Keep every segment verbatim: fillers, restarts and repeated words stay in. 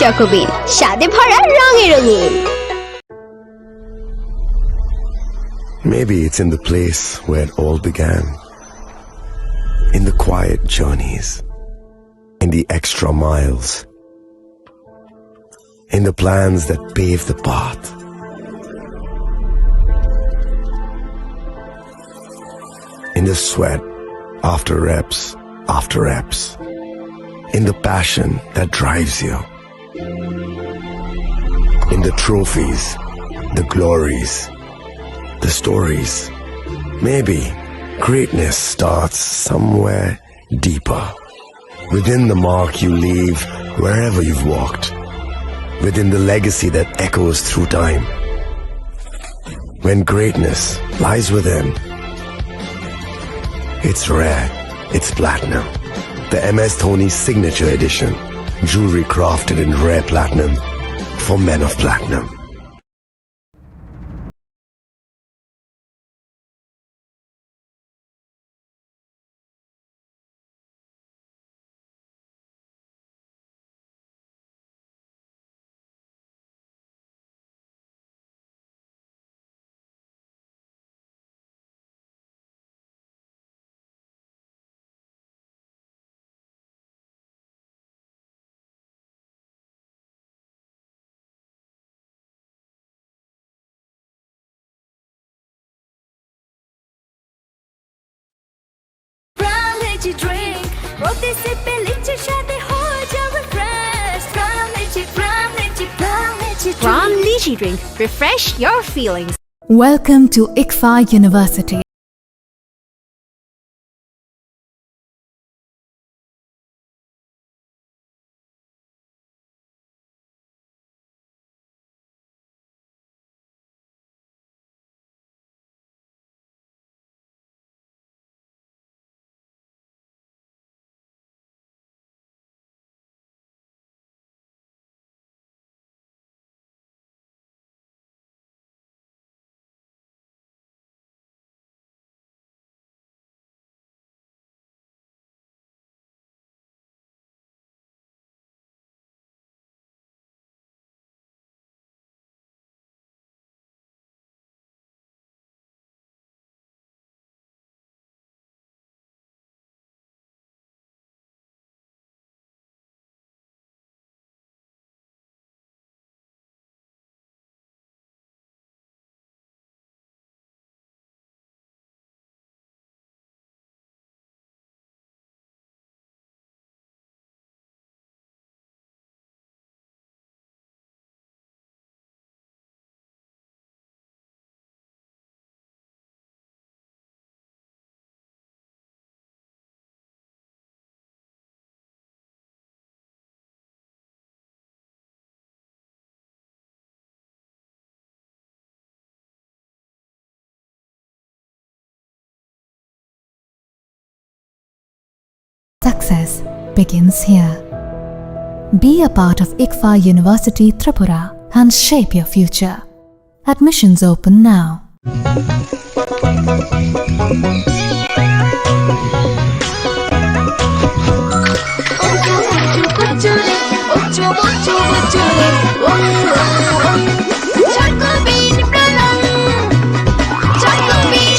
Chocobin, স্বাদে ভরা রঙে রঙিন। Maybe it's in the place where it all began. In the quiet journeys, in the extra miles, in the plans that pave the path, in the sweat after reps after reps, in the passion that drives you, in the trophies, the glories, the stories. Maybe greatness starts somewhere deeper, within the mark you leave wherever you've walked, within the legacy that echoes through time. When greatness lies within, it's rare, it's platinum. The M S Dhoni Signature Edition. Jewelry crafted in rare platinum for men of platinum. Pran Lychee Drink, প্রতি সিপে লিচি স্বাদে হয়ে যাবে fresh. Pran Lychee, Pran Lychee, Pran Lychee Drink। Pran Lychee Drink, refresh your feelings। Welcome to ICFAI University. Success begins here. Be a part of ICFAI University Tripura and shape your future. Admissions open now.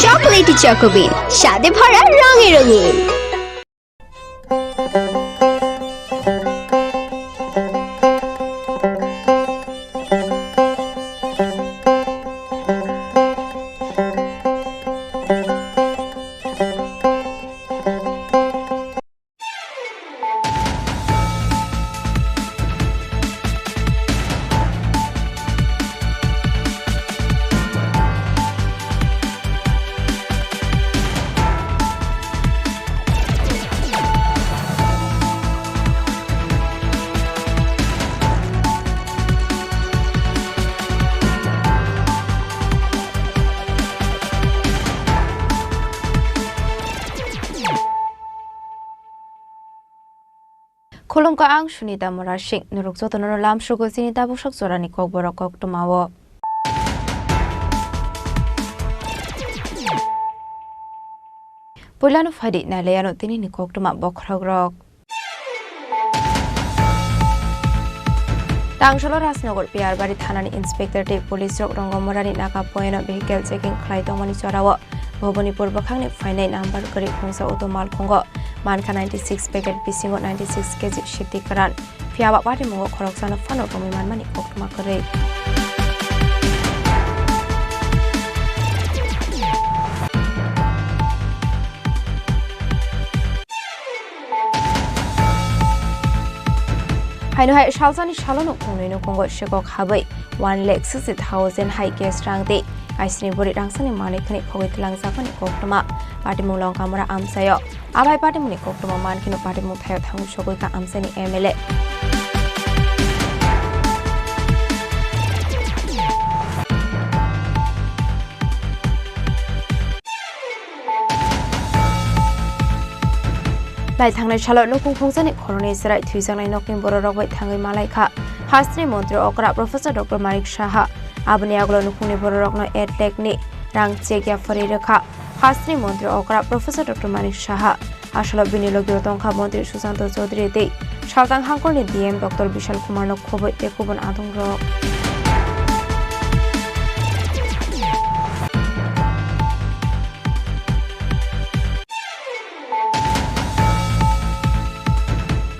Chocolatey Choco Bean, স্বাদে ভরা রঙে রঙিন। Khulumkha, ang Sunita Murasing. Norok jotono lamsogo chini tabuksak jorani kokborok koktwmao. Puilano phaidi nailaiano tinini koktwma bokhorokrok. Tangsalo Rajnagar Piyarbari thanani inspector tei police rok Rongomorani Naga Point o vehicle checking khlai tongmani jorao Bhobonipur bwkhakni phainai number kwrwi khungsa auto malkhungo mankha ninety six packet, bisingo ninety six K G siddhi kwran. Phiya ba patimungo khoroksano phano romwi manmani koktwma kwrwi. Haino hai salsani salono kungnwi nukhungo sikok habwi one lakh sixty thousand hai cash rang tei kaisni bwrwi rangsani manwi khwnwi khogwi twlangjakmani koktwma patimung Longkamura amchaio. Abai patimungni koktwma mankheno patimung thaio thangwi sogwi kha amchaini M L A. Lai thangnai salo nukhung khungjakni khoroknwi chwrai thwijaknai nokni bororok bai thangwi malai kha hasteni montri okra Professor Doctor Manik Saha. Aboni yagulo nukhungni bororokno ek lakh ni rang cheque yapharwi rwkha hasteni montri okra Professor Doctor Manik Saha. Asalo bini logio tongkha montri Sushanta Chaudhary tei saltang hangkolni D M Doctor Bishal Kumarno khoboi tei kubun adongrok.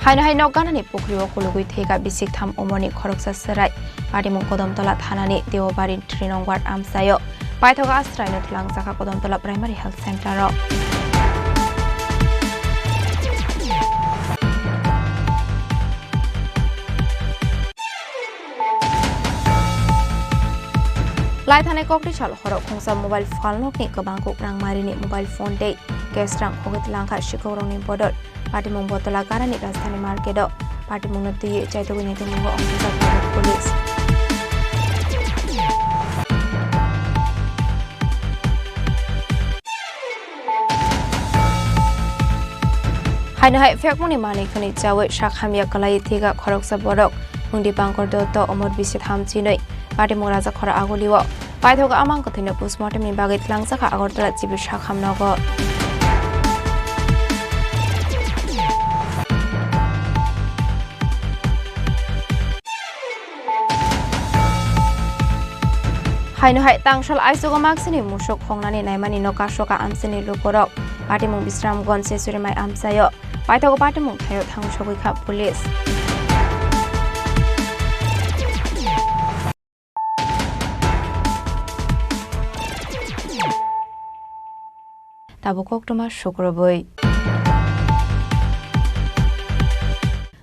Haino hai nok ganani pukhrio kulugwi thwikha bisik tham umorni khoroksa chwrai. Patimung Kodamtola thanani Deobari three nong ward amchaio. Paithogo asraino twlangjakha Kodamtola Primary Health Center o. Lai thanai kokti sal horo khungsa mobile phalnokni kwbangkuk rangmarini mobile phone tei cash rang khogwi twlangkha sikhukrokni bodol. Patimung Botola Garani Rajdhani Market o patimungno twiwi chaitugwi naitukmungo ongkhorjak Police. Haino hai phekmungni manwi khwnwi chawi sak hamya kwlaiwi thwikha khoroksa borok, Mungdi Bangkor Dotto, Omor Bisit Hamchinwi, patimung Raja Khora Agulio. Paithogo amang kwthwino postmortemni bagwi twlangjakha Agartala Civil Sakham nogo. Haino hai tangsal aichugo maksini musuk khongnani naimani no kasoka amsini lukurok. Patimung Bisramganj Sesuri mai amsaio. Paithogo patimung thaio thang sogwi kha police. Tabuk koktwma sukrubwi.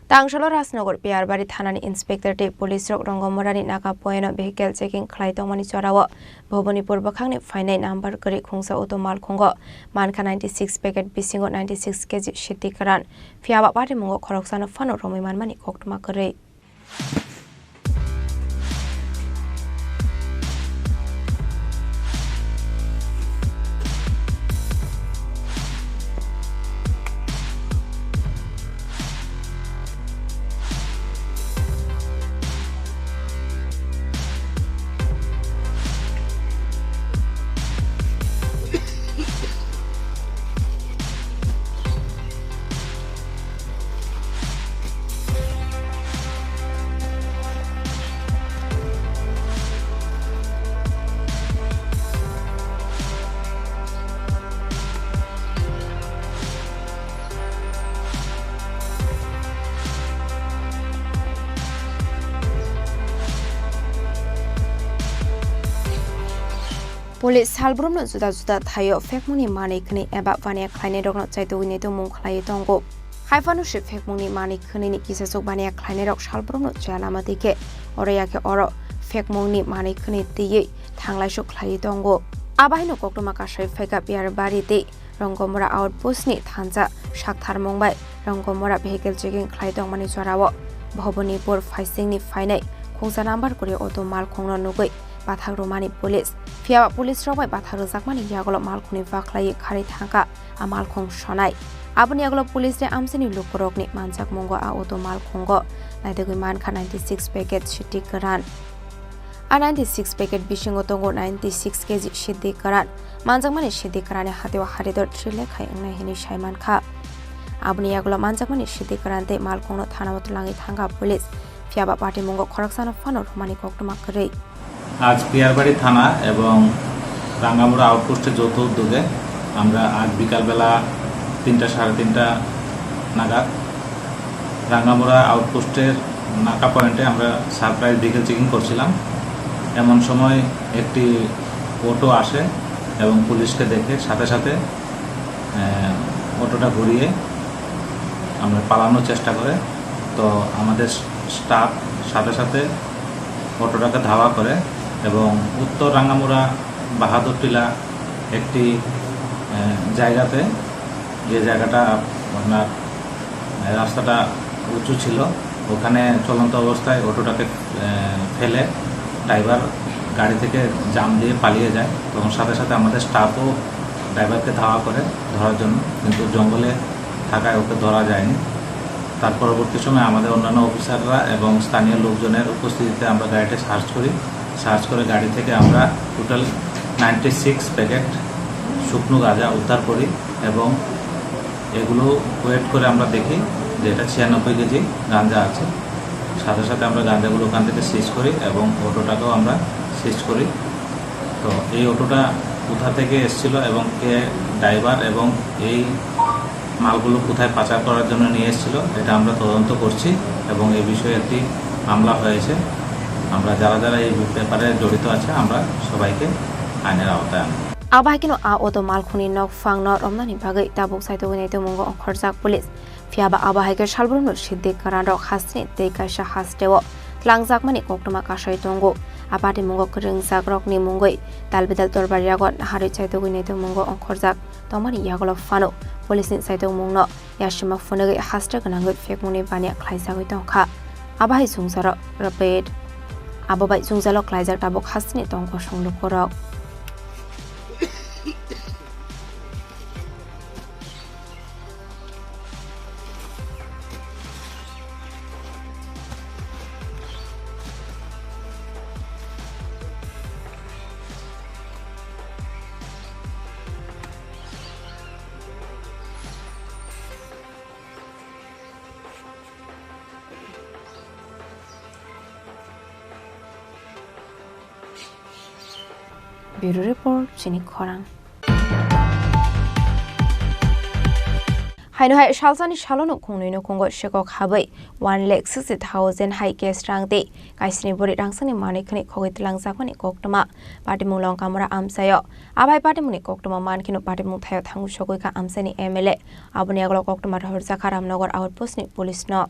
Tangsalo Rajnagar Piyarbari thanani inspector tei police rok Rongomorani Naga Point o vehicle checking khlai tongmani jorao Bhobonipur bwkhakni phainai number kwrwi khungsa auto malkhungo mankha ninety six packet, bisingo ninety six K G siddhi kwran. Phiya ba patimungo khoroksano phano romwi manmani koktwma kwrwi. Police salbrumno juda juda thaio phekmungni manwi khwnwi eba baniya khlainairokno chaitugwi naitukmung khlaiwi tongo. Haiphano se phekmungni manwi khwnwini kisachuk baniya khlainairok salbrumno chaya lama twi khe oro ya khe oro phekmungni manwi khwnwi twiwi thanglaisuk khlaiwi tongo. Abo haino koktwma kasai phaikha Piyarbari tei Rongomora outpost ni thansa saktharmung bai Rongomora vehicle checking khlai tongmani jorao Bhobonipur phaisingni phainai khungsa number kwrwi auto malkhungno nugwi bathak rwmani police. Phiya ba police rok bai bathak rwjakmani yagulo malkhungni bakhlaiwi kharwi thangkha a malkhung sonai. Aboni yagulo police tei amchaini lukurokni manjakmungo a auto malkhungo naitugwi mankha ninety six packet siddhi kwran. A ninety six packet bisingo tongo ninety six K G siddhi kwran. Manjakmani siddhi kwranni hatio haridor three lakh hai wngnai hinwi sai mankha. Aboni yagulo manjakmani siddhi kwran tei malkhungno thanao twlangwi thangkha police. Phiya ba patimungo khoroksano phano rwmani koktwma kwrwi. আজ পিয়ারবাড়ি থানা এবং রাঙ্গামুড়া আউটপোস্টের যৌথ উদ্যোগে আমরা আজ বিকালবেলা তিনটা, সাড়ে তিনটা নাগাদ রাঙ্গামুড়া আউটপোস্টের নাকা পয়েন্টে আমরা সারপ্রাইজ ভেহিকল চেকিং করছিলাম। এমন সময় একটি অটো আসে এবং পুলিশকে দেখে সাথে সাথে, আহ, অটোটা ঘুরিয়ে আমরা পালানোর চেষ্টা করে। তো আমাদের স্টাফ সাথে সাথে অটোটাকে ধাওয়া করে এবং উত্তর রাঙ্গামুড়া বাহাদুর টিলা একটি, আহ, জায়গাতে, যে জায়গাটা আপনার রাস্তাটা উঁচু ছিল, ওখানে চলন্ত অবস্থায় অটোটাকে, আহ, ফেলে ড্রাইভার গাড়ি থেকে জাম দিয়ে পালিয়ে যায়। তখন সাথে সাথে আমাদের স্টাফও ড্রাইভারকে ধাওয়া করে ধরার জন্য, কিন্তু জঙ্গলে থাকায় ওকে ধরা যায়নি। তার পরবর্তী সময় আমাদের অন্যান্য অফিসাররা এবং স্থানীয় লোকজনের উপস্থিতিতে আমরা গাড়িটি সার্চ করি। সার্চ করে গাড়ি থেকে আমরা টোটাল নাইনটি সিক্স প্যাকেট শুকনো গাঁজা উদ্ধার করি এবং এগুলো ওয়েট করে আমরা দেখি যে এটা ছিয়ানব্বই কেজি গাঁজা আছে। সাথে সাথে আমরা গাঁজাগুলো ওখান থেকে সিজ করি এবং অটোটাকেও আমরা সিজ করি। তো এই অটোটা কোথা থেকে এসেছিল এবং কে ড্রাইভার এবং এই মালগুলো কোথায় পাচার করার জন্য নিয়ে এসেছিল, এটা আমরা তদন্ত করছি এবং এই বিষয়ে একটি মামলা হয়েছে। আমরা যারা যারা এই ব্যাপারে জড়িত আছে, আমরা সবাইকে আইনের আওতায় আনব। Abo hai kheno a auto malkhungni nok phangno romnani bagwi tabuk saitugwi nai tongmungo ongkhorjak police. Phiya ba abo hai khe salbrumno siddi kwranrok hasteni tei kaisa hasteo tlangjakmani koktwma kasai tongo. A patimungo kwrwngjakrokni mungwi talbidal dorbar yago naharwi saitugwi nai tongmungo ongkhorjak tongmani yagulo phano police ni saitokmungno yasima phunugwi haste gwnangwi phekmungni baniya khlaijagwi tongkha. Abo hai chwngsairok rapid, abo bai chwngsairok khlaijak tabuk hasteni tong kosong lukurok. Bureau Report, chini khorang. Haino hai salsani salono khungnwi nukhungo sekok habwi one lakh sixty thousand hai cash rang tei kaisni bwrwi rangsani manwi khwnwi khogwi twlangjakmani koktwma patimung Longkamura amchaio. Abai patimungni koktwma mankheno patimung thaio thangwi sogwi kha amchaini M L A. Aboni yagulo koktwma rohorjakha Ramnagar outpost ni police no.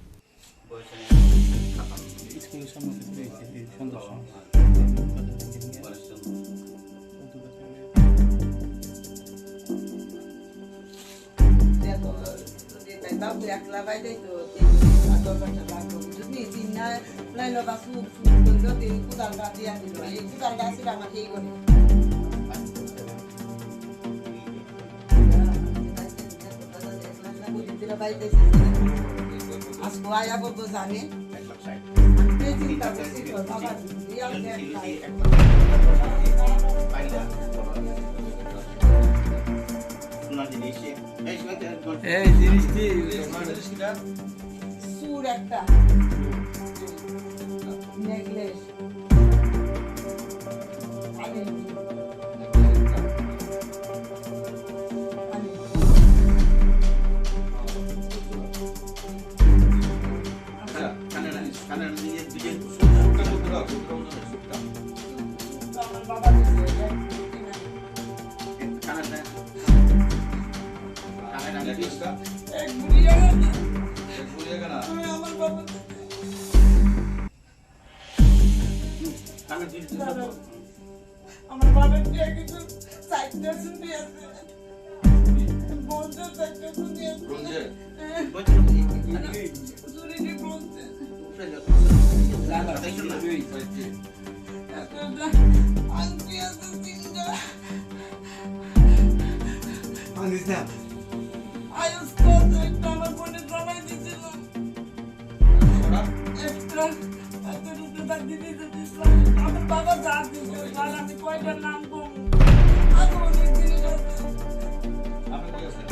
এই জিনিস কি? সুর একটা। নেকলেস। আমার বাবার বিয়ে কিন্তু চারটা শুনে আছে। বলছে চারটা শুনে আছে। বলছে? হ্যাঁ। বলছে না তো? চুরিটি বলছে। আনছি আছে তিনটা। আনিস না। আয়ুষ তো একটা আমার বোনের জামাই দিয়েছিল। একটা, একটা রুটি তার দিদি যদি আমার বাবা যা দিয়েছে, স্যার, আমি কয়টার নাম বলবো? আরো অনেক জিনিস আছে। আপনি কই আছেন?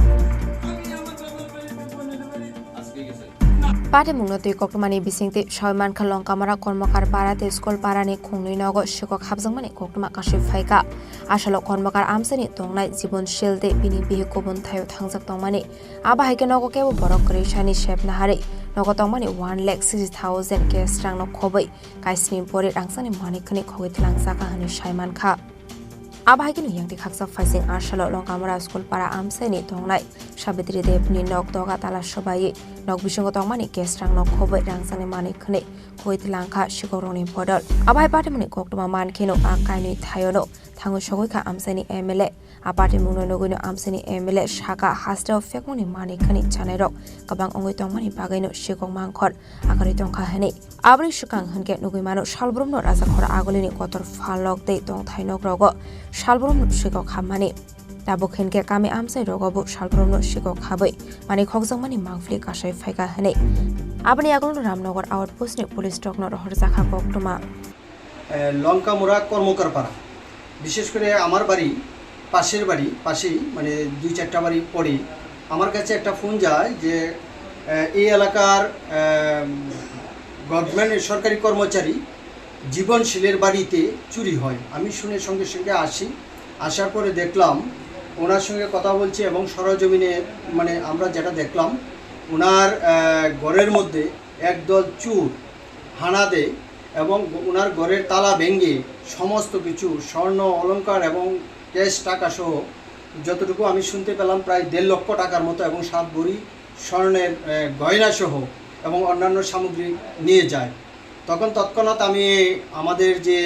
আমি আমার বাবার বাড়িতে, বোনের বাড়িতে। আজকে গেছেন? না। Patimungno twi koktwmani bisingtwi sawi mankha Longkamura Kormokar para tei School parani khungnwi nogo sikok hapjakmani koktwma kasui phaikha. Asalo Kormokar amchaini tongnai Jibonshil tei bini bihik kubun thaio thangjak tongmani. Abo hai khe nogo kebo borok kwrwisani sepna harwi nogo tongmani one lakh sixty thousand cash rangno khobwi kaisni bori rangchakni manwi khwnwi khogwi tlangjak kha hwnwi sai mankha. Abo hai kheno yang twi khaksa phaising asalo Longkamura School para amchaini tongnai Sabitri Debni nok doga tala sobai nok bisingo tongmani cash rangno khobwi rangchakni manwi khwnwi khogwi tlang kha sikokrokni bodol. Abo hai patimungni koktwma man kheno a kainwi thaiono thangwi sogwi kha amchaini M L A. A patimungno nugwino amchaini M L A saka hasteo phekmungni manwi khwnwi chanairok kwbang wngwi tongmani bagwino sikok mangkhor agarwi tongkha hwnwi. Aboni swkang hwnkhe nugwi mano salbrumno Raja Khora Agulini kotor phalnok tei tongthai nok rogo salbrumno sikok hammani. Tabuk hwnkhe kami amchai rogo bo salbrumno sikok habwi manwi khokjakmani mangpili kasai phaikha hwnwi. Aboni yagulo Ramnagar outpost ni police rokno rohorjakha koktwma. এ, লঙ্কামুড়া কর্মকারপাড়া, বিশেষ করে আমার বাড়ি, পাশের বাড়ি, পাশেই, মানে, দুই চারটা বাড়ি পরেই। আমার কাছে একটা ফোন যায় যে, এ, এই এলাকার, এ, গভর্নমেন্ট সরকারি কর্মচারী জীবনশীলের বাড়িতে চুরি হয়। আমি শুনে সঙ্গে সঙ্গে আসি, আসার পরে দেখলাম, ওনার সঙ্গে কথা বলছি এবং সরজমিনে, মানে, আমরা যেটা দেখলাম, ওনার, এ, ঘরের মধ্যে একদল চোর হানা দেয় এবং ওনার ঘরের তালা ভেঙে সমস্ত কিছু স্বর্ণ অলংকার এবং ক্যাশ টাকা সহ যতটুকু আমি শুনতে পেলাম প্রায় দেড় লক্ষ টাকার মতো এবং সাত ভরি স্বর্ণের, এ, গয়না সহ এবং অন্যান্য সামগ্রী নিয়ে যায়। তখন তৎক্ষণাৎ আমি আমাদের যে,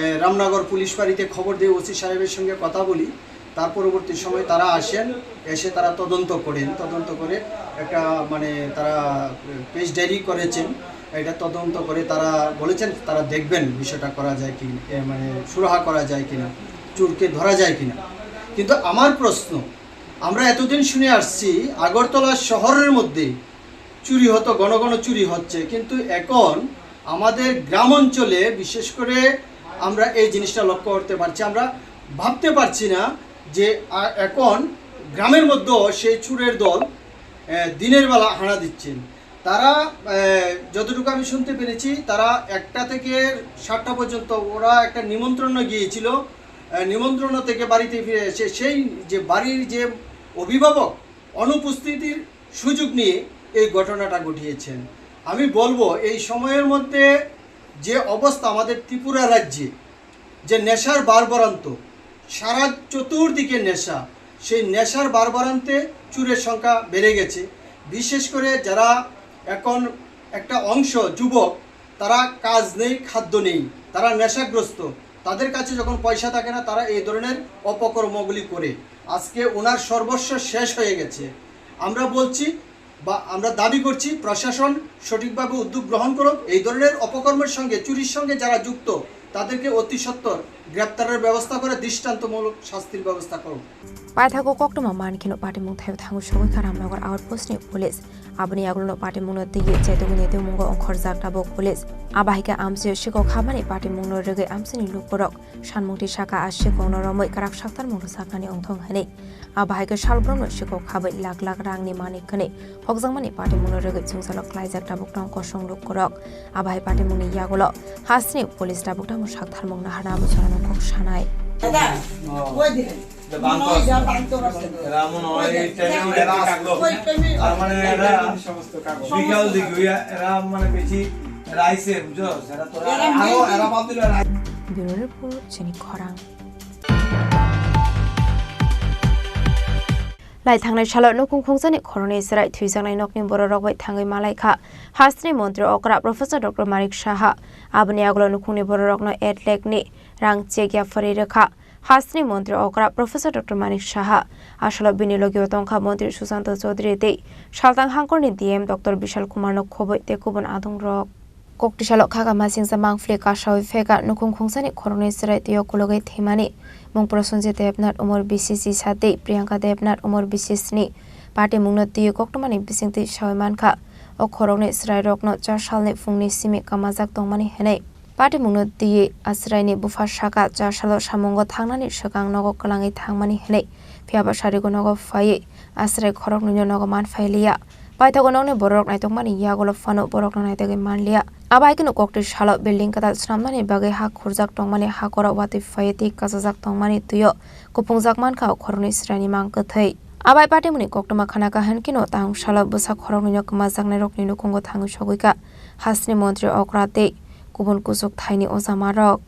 এ, রামনগর পুলিশ ফাঁড়িতে খবর দিয়ে ওসি সাহেবের সঙ্গে কথা বলি। তার পরবর্তী সময় তারা আসেন, এসে তারা তদন্ত করেন। তদন্ত করে একটা, মানে, তারা পেজ ডায়েরি করেছেন। এটা তদন্ত করে তারা বলেছেন, তারা দেখবেন বিষয়টা করা যায় কি, এ, মানে, সুরাহা করা যায় কিনা, চোরকে ধরা যায় কিনা। কিন্তু আমার প্রশ্ন, আমরা এতদিন শুনে আসছি আগরতলা শহরের মধ্যে চুরি হতো, ঘন ঘন চুরি হচ্ছে, কিন্তু এখন আমাদের গ্রাম অঞ্চলে বিশেষ করে আমরা এই জিনিসটা লক্ষ্য করতে পারছি। আমরা ভাবতে পারছি না যে, আ, এখন গ্রামের মধ্যেও সেই চোরের দল, এ, দিনের বেলা হানা দিচ্ছেন। তারা, এ, যতটুকু আমি শুনতে পেরেছি, তারা একটা থেকে সাতটা পর্যন্ত ওরা একটা নিমন্ত্রণে গিয়েছিল। এ, নিমন্ত্রণ থেকে বাড়িতে ফিরে এসে সেই যে বাড়ির যে অভিভাবক অনুপস্থিতির সুযোগ নিয়ে এই ঘটনাটা ঘটিয়েছেন। আমি বলবো, এই সময়ের মধ্যে যে অবস্থা আমাদের ত্রিপুরা রাজ্যে, যে নেশার বারবারান্ত, সারা চতুর্দিকে নেশা, সেই নেশার বারবারান্তে চুরের সংখ্যা বেড়ে গেছে। বিশেষ করে যারা এখন একটা অংশ যুবক, তারা কাজ নেই, খাদ্য নেই, তারা নেশাগ্রস্ত, তাদের কাছে যখন পয়সা থাকে না, তারা এই ধরনের অপকর্মগুলি করে। আজকে ওনার সর্বস্ব শেষ হয়ে গেছে। আমরা বলছি বা আমরা দাবি করছি, প্রশাসন সঠিকভাবে উদ্যোগ গ্রহণ করুক, এই ধরনের অপকর্মের সঙ্গে, চুরির সঙ্গে যারা যুক্ত, তাদেরকে অতি সত্বর গ্রেপ্তারের ব্যবস্থা করে দৃষ্টান্তমূলক শাস্তির ব্যবস্থা করুক। Paithakgo koktwma man kheno patimung thaio thango sogwi kha Ramnagar outpost ni police. Aboni yagulo no patimungno twiwi chetugwi nai tongmungo ongkhorjak tabuk police. Abo hai khe amchaio sikok habmani patimungno rwgwi amchaini lukurok sanmungtwi saka a sikokno romwi kwrak saktarmung rwchapnani wngthong hwnwi. Abo hai khe salbrumno sikok habwi lakh lakh rangni manwi khwnwi hokjakmani patimungno rwgwi chwngsailo klaijak tabuk tong kosong lukurok. Abo hai patimungni yagulo hasteni police tabuk tamo saktharmung naharna abo chwraino kok sanai. এরা মনে হয় এই টাইমে ওরা থাকলো। তার মানে এরা বিকাল দিকে ওই এরা মানে বেশি এরা আইছে, বুঝছো? এরা তোরা এরা আরো মেইন এরা বাদ দিলে এরা Bureau report, Chini Khorang. Lai thangnai salo nukhung khungsani khoroknwi chwrai thwijaknai nokni bororok bai thangwi malai kha hasteni montri okra Professor Doctor Manik Saha. Aboni yagulo nukhungni bororokno ek lakh ni rang cheque yapharwi rwkha. Hasteni montri okra Professor Doctor Manik Saha, asalo bini logio tongkha montri Sushanta Chaudhary tei saltang hangkorni D M Doctor Bishal Kumarno khobwi tei kubun adongrok. Koktisalo khaka masingsa mangpili kasawi pheka nukhung khungsani khoroknwi chwrai twi ukulugwi thwimani mung Prosenjit Debnath umor bisi sisa tei Priyanka Debnath umor bisi sni. Patimungno twiwi koktwmani bisingtwi sawi mankha, o khoroknwi chwrairokno char salni phungni simi kamajak tongmani hwnwi. Patimungno twiwi a chwraini bupha saka, char salo samungo thangnani swkang nogo kwlangwi thangmani hwnwi, phiyaba sarigo nogo phaiwi a chwrai khoroknwino nogo manphailiya. Paithago nokni bororok naitokmani yagulo phano borokno naitogwi manliya. Abo hai kheno koktwi salo building kwtal swnamnani bagwi ha khurjak tongmani, hakhoro watwi phaiwi tei kasajak tongmani twio kuphungjak mankha o khoroknwi chwraini mang kwthwi. Abo hai patimungni koktwma khana kha hwn kheno tang salo bwsa khoroknwino kwmajaknairokni nukhungo thangwi sogwi kha hasteni montri okra tei kubun kuchuk thaini ojamarok.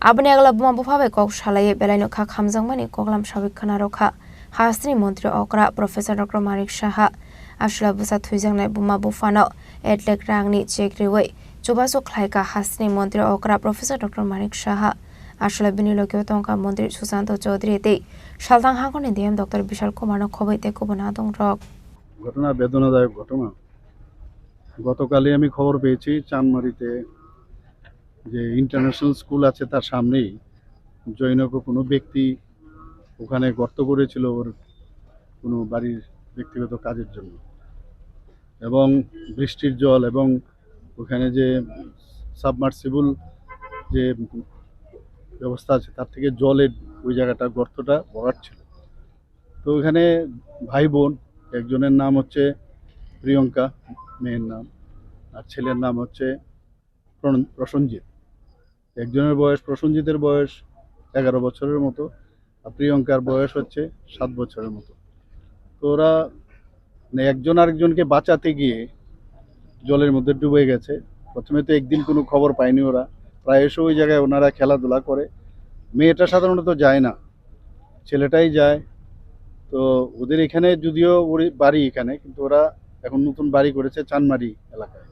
Aboni agla buma bupha bai kok salaiwi belaino kha khamjakmani koklam sawi khna rwkha. Hasteni montri okra Professor Doctor Manik Saha aswla bwsa thwijaknai buma buphano ek lakh rangni check riwi chubachu khlaikha hasteni montri okra Professor Doctor Manik Saha. Aswla bini logio tongkha montri Susanto Chaudhary tei salthang hakhorni D M Doctor Bishal Kumarno khobwi tei kubun adongrok. ঘটনা বেদনাদায়ক ঘটনা। গতকালই আমি খবর পেয়েছি চানমারিতে যে international school আছে, তার সামনেই জৈনক কোনো ব্যক্তি ওখানে গর্ত করেছিল ওর কোনো বাড়ির ব্যক্তিগত কাজের জন্য। এবং বৃষ্টির জল এবং ওখানে যে সাবমার্সিবল যে ব্যবস্থা আছে, তার থেকে জলের ওই জায়গাটা, গর্তটা ভরাট ছিল। তো ওখানে ভাই বোন, একজনের নাম হচ্ছে প্রিয়ঙ্কা, মেয়ের নাম, আর ছেলের নাম হচ্ছে প্রন-, প্রসেনজিৎ। একজনের বয়স, প্রসেনজিতের বয়স এগারো বছরের মতো, আর প্রিয়ঙ্কার বয়স হচ্ছে সাত বছরের মতো। তো ওরা মানে একজন আরেকজনকে বাঁচাতে গিয়ে জলের মধ্যে ডুবে গেছে। প্রথমে তো একদিন কোনো খবর পায়নি ওরা, প্রায়শ ওই জায়গায় ওনারা খেলাধুলা করে। মেয়েটা সাধারণত যায় না, ছেলেটাই যায়। তো ওদের এখানে যদিও ওর বাড়ি এখানে, কিন্তু ওরা এখন নতুন বাড়ি করেছে চানমারি এলাকায়,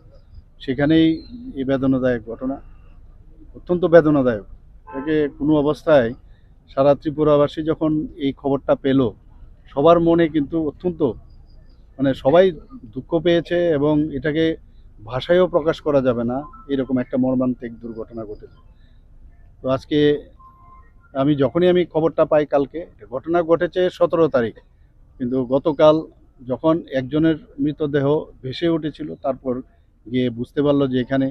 সেখানেই এই বেদনাদায়ক ঘটনা। অত্যন্ত বেদনাদায়ক। এটাকে কোনো অবস্থায় সারা ত্রিপুরাবাসী যখন এই খবরটা পেল, সবার মনে কিন্তু অত্যন্ত, মানে, সবাই দুঃখ পেয়েছে এবং এটাকে ভাষায়ও প্রকাশ করা যাবে না, এরকম একটা মর্মান্তিক দুর্ঘটনা ঘটেছে। তো আজকে আমি যখনই আমি খবরটা পাই কালকে, এটা ঘটনা ঘটেছে সতেরো তারিখ, কিন্তু গতকাল যখন একজনের মৃতদেহ ভেসে উঠেছিল, তারপর গিয়ে বুঝতে পারলো যে এখানে,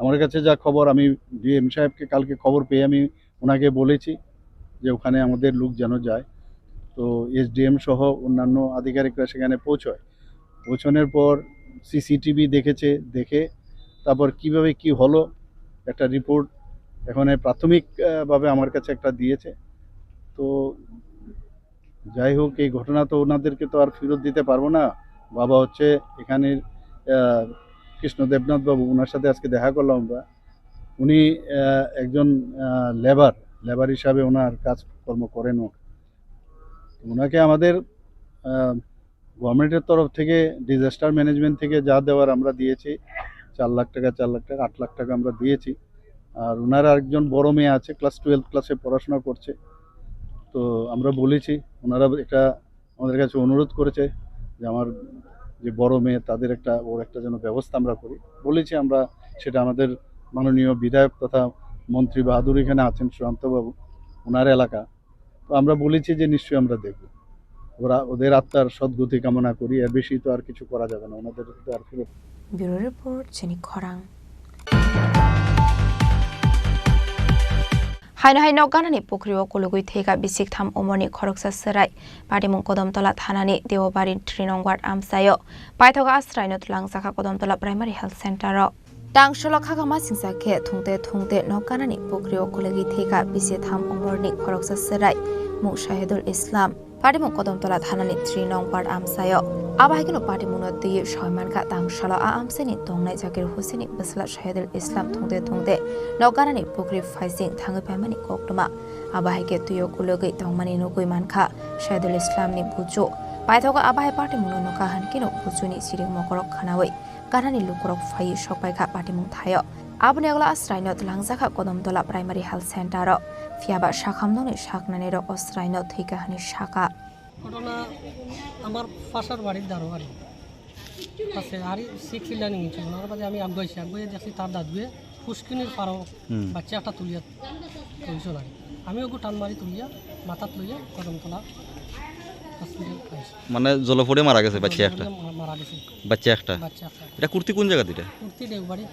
আমার কাছে যা খবর, আমি ডিএম সাহেবকে কালকে খবর পেয়ে আমি ওনাকে বলেছি যে ওখানে আমাদের লোক যেন যায়। তো এসডিএম সহ অন্যান্য আধিকারিকরা সেখানে পৌঁছয়। পৌঁছানোর পর সিসিটিভি দেখেছে, দেখে তারপর কিভাবে কি হলো একটা রিপোর্ট এখন এই প্রাথমিক, আহ, ভাবে আমার কাছে একটা দিয়েছে। তো যাই হোক, এই ঘটনা তো ওনাদেরকে তো আর ফেরত দিতে পারবো না। বাবা হচ্ছে এখানের, আহ, কৃষ্ণ দেবনাথ বাবু, ওনার সাথে আজকে দেখা করলাম আমরা। উনি, আহ, একজন, আহ, লেবার, লেবার হিসাবে ওনার কাজকর্ম করেন। ও-, ওনাকে আমাদের, আহ, গভর্নমেন্টের তরফ থেকে, ডিজাস্টার ম্যানেজমেন্ট থেকে যা দেওয়ার আমরা দিয়েছি, চার লাখ টাকা, চার লাখ টাকা, আট লাখ টাকা আমরা দিয়েছি। আর ওনার আরেকজন বড় মেয়ে আছে, ক্লাস টুয়েলভ ক্লাসে পড়াশোনা করছে। তো আমরা বলেছি, ওনারা একটা আমাদের কাছে অনুরোধ করেছে যে আমার যে বড় মেয়ে, তাদের একটা, ওর একটা যেন ব্যবস্থা আমরা করি। বলেছি আমরা সেটা আমাদের মাননীয় বিধায়ক তথা মন্ত্রী বাহাদুর এখানে আছেন, সুশান্ত বাবু, ওনার এলাকা। তো আমরা বলেছি যে নিশ্চয়ই আমরা দেখব। ওরা, ওদের আত্মার সদ্গতি কামনা করি, এর বেশি তো আর কিছু করা যাবে না, ওনাদের তো আর ফেরত Bureau Report, Chini Khorang. Haino hai nok ganani pukhrio kulugwi thwikha bisik tham umorni khoroksa chwrai. Patimung Kodamtola thanani Deobari three nong ward amchaio. Paithogo asraino twlangjakha Kodamtola Primary Health Center o. Tang solo khakha masingcha khe thungte thungte nok ganani pukhrio kulugwi thwikha bisik tham umorni khoroksa chwrai mung Shahidul Islam. Patimung Kodamtola thanani three nong ward amchaio. Abo hai kheno patimungno twiwi soi mankha tang salo a amchaini tongnai Zakir Hussaini bwsla Shahidul Islam thungte thungte nok ganani pukhri phaising thangwi paimani koktwma. Abo hai khe twio kulugwi tongmani nugwi mankha Shahidul Islamni buchu. Paithogo abo hai patimungno nukha hwn kheno buchuni siring mokorok khwnawi ganani lukurok phaiwi sokpaikha patimung thaio. Aboni ulo asraino twlangjakha Kodamtola Primary Health Center o. Phiyaba sakhamnokni saknanirok o sraino thwikha hwnwi sakha. ঘটনা আমার পাশের বাড়ির দারোয়ারি আছে, আর six line নিচে। ওনার বাদে আমি আগুয়াইছি, আগুয়ে দেখছি তার দাদুয়ে ফুসকিনির পাড়ো হুম। বাচ্চা একটা তুলিয়া তুলছে ওনারে। আমি ওগু টান মারি তুলিয়া মাথাত লইয়া কদমতলা হসপিটাল পাইছি। মানে জলে পড়ে মারা গেছে বাচ্চা একটা? জলে পড়ে মা-, মারা গেছে। বাচ্চা একটা? বাচ্চা একটা। এটা কুর্তি কোন জায়গা এটা? কুর্তি দেওবাড়ি।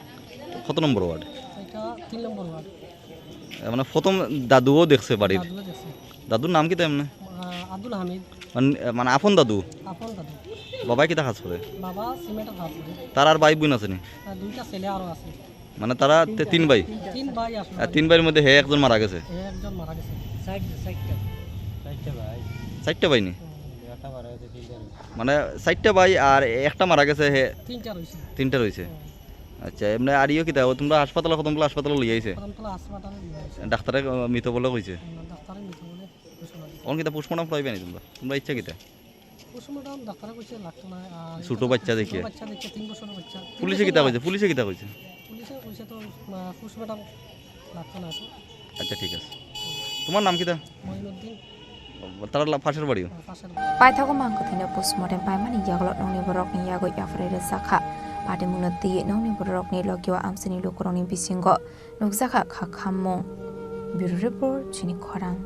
কত নম্বর ওয়ার্ড? এটা তিন নম্বর ওয়ার্ড। এ, মানে প্রথম দাদুও দেখছে বাড়ির? দাদুও দেখছে। দাদুর নাম কি তেমনি? আহ, আব্দুল হামিদ। মানে, মানে আপন দাদু? আপন দাদু। বাবাই কিতা কাজ করে? বাবা সিমেন্টের কাজ করে। তার আর ভাই বোন আছে নি? তার দুইটা ছেলে আরো আছে। মানে তারা তে-, তিন ভাই? তিন ভাই আসলে। আর তিন ভাইয়ের মধ্যে হে একজন মারা গেছে? হে একজন মারা গেছে। চারটা, চারটা। চারটা ভাই। চারটা ভাই নি? হুম। একটা মারা গেছে, তিনটা রয়েছে। মানে চারটা ভাই আর একটা মারা গেছে, হে তিনটা রয়েছে। তিনটা রয়েছে। হুম। আচ্ছা, এমনি আর ইয়ে কিতা, ও তোমরা হাসপাতালে, কদমতলা হাসপাতালে লই আইছে? কদমতলা হাসপাতালে নিয়ে আসে। ডাক্তারে, আহ, মৃত বলে কইছে? হুম, ডাক্তারে মৃত বলে ঘোষণা দিছে। অখন কিতা পোস্টমর্টম করাইবে নি তোমরা? তোমরা ইচ্ছা কিতা? পোস্টমর্টম ডাক্তারে কইছে লাগতো না, আর ছোট এটা তো বাচ্চা ছোট দেখিয়া। বাচ্চা দেখিয়া, তিন বছরের বাচ্চা। তিন পুলিশে বছর কিতা না। কইছে? পুলিশে কিতা কইছে? পুলিশে কইছে তো, আহ, পোস্টমর্টম লাগতো না তো। আচ্ছা, ঠিক আছে। তোমার নাম কিতা? মঈনুদ্দিন। তারা লা-, পাশের বাড়িও? হ্যাঁ, পাশের বাড়ি। Paithago mang kwthwino postmortem paimani yagulo nokni borokni yagwi yapharwi rwjakha. Patimungno twiwi nokni borokni logio amchaini lukurokni bisingo nukjakha kha khammung. Bureau Report, chini khorang.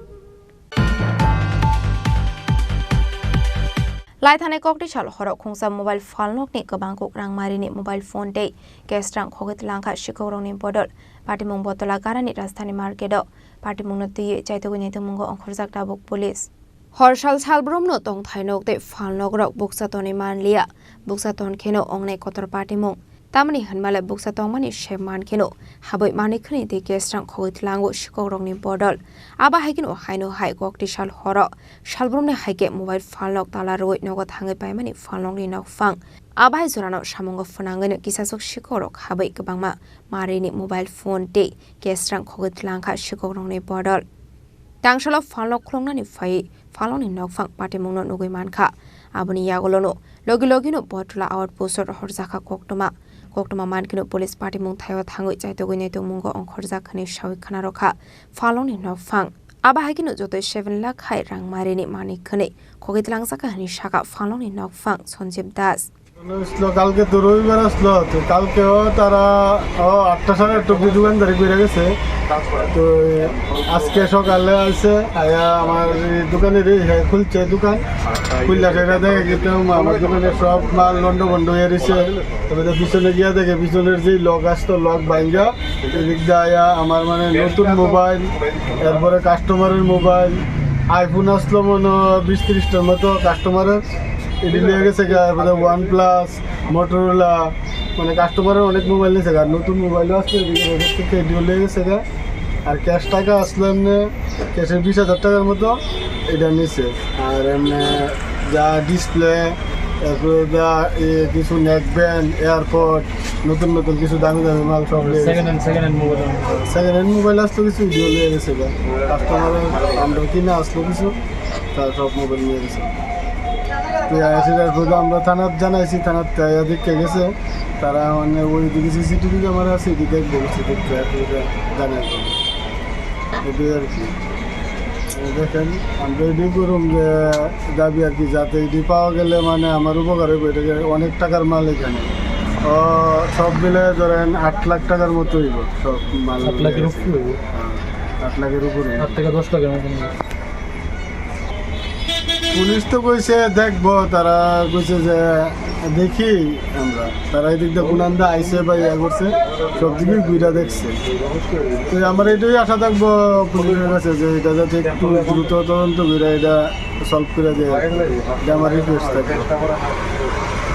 Laithanai kokti sal horo khungsa mobile phalnokni kwbang kuk rangmarini mobile phone tei cash rang khogwi tlangkha sikokrokni bodol. Patimung Botola Garani Rajdhani Market o patimungno twiwi chaitugwi naitugmungo ongkhorjak tabuk police. Hor sal salbrumno tongthai nok tei phalnokrok bukcha tonwi manliya, bukcha ton kheno ongnai kotor patimung. Tamoni hwnmale bukcha tongmani se man kheno habwi manwi khwnwi tei cash rang khogwi tlango sikokrokni bodol. Abo hai kheno haino hai kokti sal horo salbrumni hai khe mobile phalnok tala rwui nogo thangwi paimani phalnokni nokphang. Abo hai jorano samungo phwnangwino kisaswk sikokrok habwi kwbangma marini mobile phone tei cash rang khogwi tlangkha sikokrokni bodol. Tangsalo phalnok khuloknani phaiwi phalnokni nokphang patimungno nugwi mankha. Aboni yagulono logi logino Botola outpost-o rohorjakha koktwma. Koktwma mankheno police patimung thaio thangwi chaitugwi naitugmungo ongkhorjak hwnwi sawi khwnarokha phalnokni nokphang. Abo hai kheno jotoi seven lakh hai rang marini manwi khwnwi khogwi tlangjakha hwnwi sakha phalnokni nokphang Sanjib Das. আসলো, কালকে তো রবিবার আসলো, তো কালকেও তারা, ও, আটটা, সাড়ে আটটা অব্দি দোকানদারি করে গেছে। তো আজকে সকালে আইছে, আয়া আমার এই দোকানের এই, হ্যাঁ, খুলছে দোকান। খুললা সেটা দেখে কিন্তু আমার দোকানের সব মাল লন্ড ভন্ড হয়ে রয়েছে। তবে তো পিছনে গিয়া দেখে পিছনের যেই লক আসতো, লক ভাঙ্গা, এদিক দিয়ে আয়া আমার মানে নতুন মোবাইল, এরপরে কাস্টমারের মোবাইল, iPhone আসলো মনে হয় বিশ তিরিশটার মতো কাস্টমারের। এটি লিয়ে গেছে গা, এরপরে OnePlus, Motorola, মানে কাস্টমারের অনেক মোবাইল নিয়েছে গা, নতুন মোবাইলও আসছে, এদিকে ওদের থেকে এটিও লিয়ে গেছে গা। আর ক্যাশ টাকা আসলো এমনি, ক্যাশে বিশ হাজার টাকার মতো এটা নিছে। আর এমনি যা ডিসপ্লে, এরপরে যা, এ, কিছু নেক ব্যান্ড, এয়ারপড, নতুন নতুন কিছু দামি দামি মাল সব নিয়ে গেছে। Second hand, second hand mobile. Second hand mobile আসলো কিছু, এটিও নিয়ে গেছে গা। কাস্টমারের আমরা কিনা আসলো কিছু। তারা সব মোবাইল নিয়ে গেছে। তো এসে তারপরে আমরা থানাত জানাইছি, থানাত আইয়া দেখে গেছে। তারা মানে ওইদিকে সিসিটিভি ক্যামেরা আছে, এটি দেখবো, সিসিটিভি ক্যামেরা জানাই দেবো। এটাই আর কি। এই দেখেন, আমরা এটি করুন যে দাবি আর কি, যাতে এটি পাওয়া গেলে মানে আমার উপকার হবে। এটা অনেক টাকার মাল এখানে। ও, সব মিলে ধরেন আট লাখ টাকার মতো হইব সব মাল আট লাখের মিলে। উপরে হইব? হ্যাঁ, আট লাখের উপরে। আট থেকে দশ লাখের মতন হইব। পুলিশ তো কইছে দেখবো, তারা কইছে যে দেখি আমরা, তারা এদিক দিয়ে কোনান্দা আইছে বা ইয়া করছে, সব দিকেই ঘুরে দেখছে। তো আমরা এটাই আশা থাকবো পুলিশের কাছে যে এটা যাতে একটু দ্রুত তদন্ত করে এটা সলভ করে দেয়, এটা আমার রিকোয়েস্ট থাকে।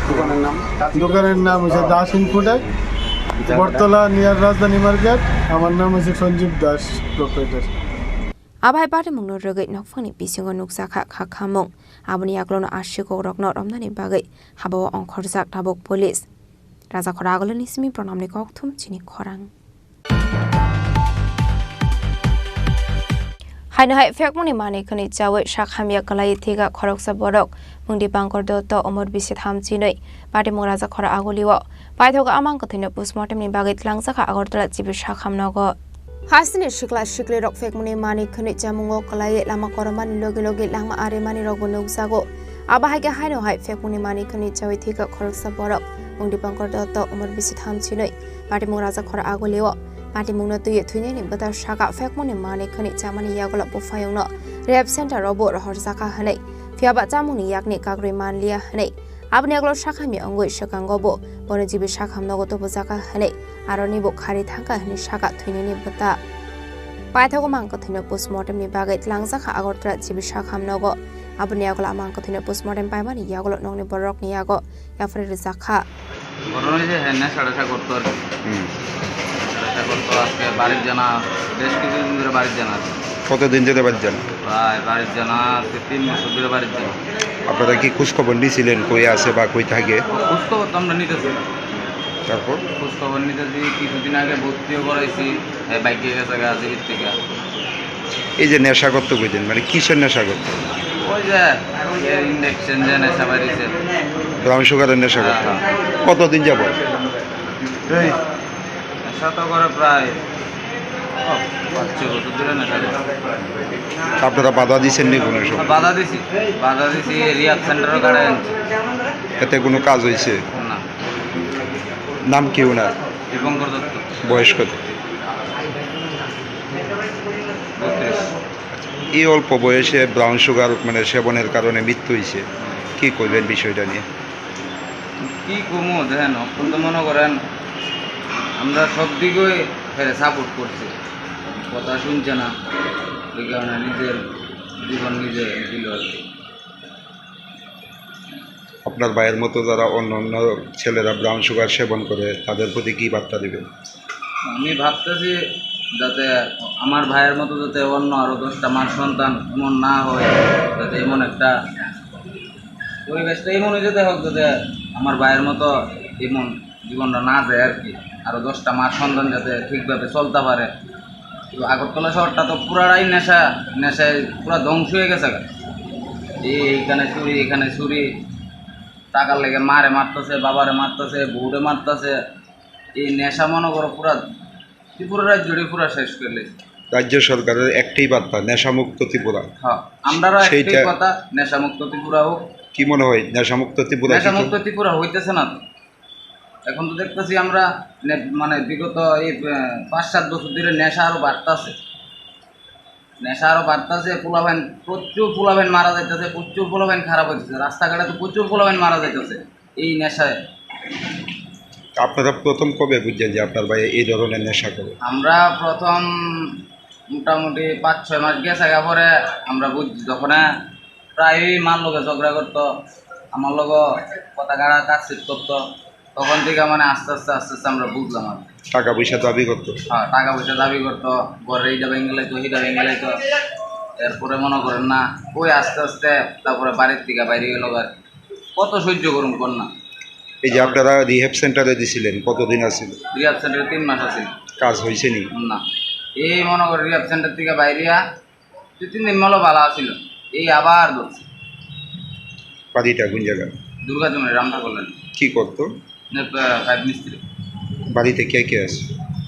দোকানের নাম? দোকানের নাম হচ্ছে Das Infotech, Battala near Rajdhani market. আমার নাম হচ্ছে Sanjib Das, proprietor. Abo hai patimungno rwgwi nokphangni bisingo nukjakha kha khamung. Aboni yagulono aswk kokrokno romnani bagwi habao ongkhorjak tabuk police. Rajakhor Aguloni simi Pranamni kokthum chini khorang. Haino hai phekmungni manwi khwnwi chawi sak hamya kwlaiwi thwikha khoroksa borok, mung Dipankar Dotto, umor bisi tham chinwi, patimung Rajakhor Agulio. Paithago amang kwthwino postmortemni bagwi twlangjakha Agartala G B sakham nogo. Hasteni sikla siklirok phekmungni manwi khwnwi chamungo kwlaiwi lama koromani logi logi langma arimani rokbo nukjago. Abo hai khe haino hai phekmungni manwi khwnwi chawi thwikha khoroksa borok, mung Dipankar Dotto, umor bisi tham chinwi, patimung Rajakhor Agulio. Patimungno twiwi thwinaini bwta saka phekmungni manwi khwnwi chamani yagulo buphayungno rehab center o bo rohorjakha hwnwi, phiyaba chamungni yakni kakrwi manliya hwnwi. Aboni yagulo sakhamya wngwi swkango bo bono G B sakham nogo tubujakha hwnwi, aroni bo khari thangkha hwnwi saka thwinaini bwta. Paithago mang kwthwino postmortemni bagwi twlangjakha Agartala G B sakham nogo. Aboni yagulo amang kwthwino postmortem paimani yagulo nokni bororokni yago yapharwi rwjak kha. ঘটনা হয়েছে, হ্যাঁ, নেশা টেশা করতো আর কি। হুম। নেশা টেশা করতো, আজকে বাড়ির জানা, বেশ কিছুদিন ধরে বাড়ির জানা আছে। কতদিন ধরে বাড়ির জানা? প্রায় বাড়ির জানা আজকে তিন বছর ধরে বাড়ির জানা। আপনারা কি খোঁজ খবর নিয়েছিলেন, কই আছে বা কই থাকে? খোঁজ খবর তো আমরা নিতেছি। তারপর? খোঁজ খবর নিতেছি, কিছুদিন আগে ভর্তিও করাইছি, এই বাইকে গেছে গা, আজির থেকে। এই যে নেশা করতো কইতেন, মানে কিসের নেশা করতো? ওই যে, ওই যে ইঞ্জেকশন যে নেশা বাড়িছে। ব্রাউন সুগারের নেশা করতো? হ্যাঁ, হ্যাঁ। কতদিন যাবত? এই নেশা তো করে প্রায়, ও, পাঁচ ছয় বছর ধরে নেশা করে। আপনারা বাধা দিচ্ছেন নি কোনো সময়? বাধা দিছি, বাধা দিছি, রিহাব সেন্টারও কাটায় আনছি। এতে কোনো কাজ হয়েছে? না। নাম কি ওনার? দীপঙ্কর দত্ত। বয়স কত? বত্রিশ। এই অল্প বয়সে ব্রাউন সুগার মানে সেবনের কারণে মৃত্যু হয়েছে, কি করবেন বিষয়টা নিয়ে? কি কমো দেখেন, অত্যন্ত মনে করেন আমরা সব দিকেই ফেরে সাপোর্ট করছি, কথা শুনছে না, এই কারণে নিজের জীবন নিজে দিল আর কি। আপনার ভাইয়ের মতো যারা অন্য অন্য ছেলেরা ব্রাউন সুগার সেবন করে, তাদের প্রতি কি বার্তা দিবেন? আমি ভাবতেছি যাতে আমার ভাইয়ের মতো যাতে অন্য আরো দশটা মার সন্তান এমন না হয়, যাতে এমন একটা পরিবেশটা এমন হয়ে যেতে হোক, যাতে আমার ভাইয়ের মতো এমন জীবনটা না যায় আর কি। আরো দশটা মার সন্তান যাতে ঠিকভাবে চলতে পারে। তো আগরতলা শহরটা তো পুরাটাই নেশা, নেশায় পুরা ধ্বংস হয়ে গেছে গা। এই এইখানে চুরি, এখানে চুরি, টাকার লেগে মারে মারতেছে, বাবারে মারতেছে, বউরে মারতেছে। এই নেশা মনে করো পুরা ত্রিপুরা রাজ্যটাই পুরা শেষ করে লেছে। রাজ্য সরকারের একটাই বার্তা, নেশামুক্ত ত্রিপুরা। হ্যাঁ, আমরারও একটাই সেইটা কথা, নেশামুক্ত ত্রিপুরা হোক। কি মনে হয়, নেশামুক্ত ত্রিপুরা কি নেশামুক্ত ত্রিপুরা হইতেছে না তো। এখন তো দেখতেছি আমরা নে-, মানে বিগত এই, আহ, পাঁচ সাত বছর ধরে নেশা আরো বাড়তেছে। নেশা আরো বাড়তেছে, পোলাপান, প্রচুর পোলাপান মারা যাইতেছে, প্রচুর পোলাপান খারাপ হইতেছে, রাস্তাঘাটে তো প্রচুর পোলাপান মারা যাইতেছে এই নেশায়। আপনারা প্রথম কবে বুঝছেন যে আপনার ভাই এই ধরনের নেশা করে? আমরা প্রথম মোটামুটি পাঁচ ছয় মাস গেছে গা পরে আমরা বুঝছি, যখন প্রায়ই মার লগে ঝগড়া করতো, আমার লগে কথা কাটাকাটি করতো, তখন থেকে মানে আস্তে আস্তে আস্তে আস্তে আমরা বুঝলাম আর কি। টাকা পয়সা দাবি করতো? হ্যাঁ, টাকা পয়সা দাবি করতো, ঘরে এইটা ভেঙে লাইতো, সেইটা ভেঙে লাইতো। এরপরে মনে করেন না, ওই আস্তে আস্তে তারপরে বাড়ির থেকে বাইরে গেল আর কি। কত সহ্য করুন কর না। এই যে আপনারা রিহ্যাব সেন্টারে দিছিলেন, কতদিন আছিল? রিহ্যাব সেন্টারে তিন মাস আছিল। কাজ হয়েছে নি? না, এই মনে করেন রিহ্যাব সেন্টার থেকে বাইরে দুই তিন দিন মলো ভালো আছিল, এই আবার ধরছে। বাড়িটা কোন জায়গা? দুর্গা চৌমুহনী, রামঠাকুর লাইন। কি করতো? নে-, পা-, পাইপ মিস্ত্রি। বাড়িতে কে কে আছে?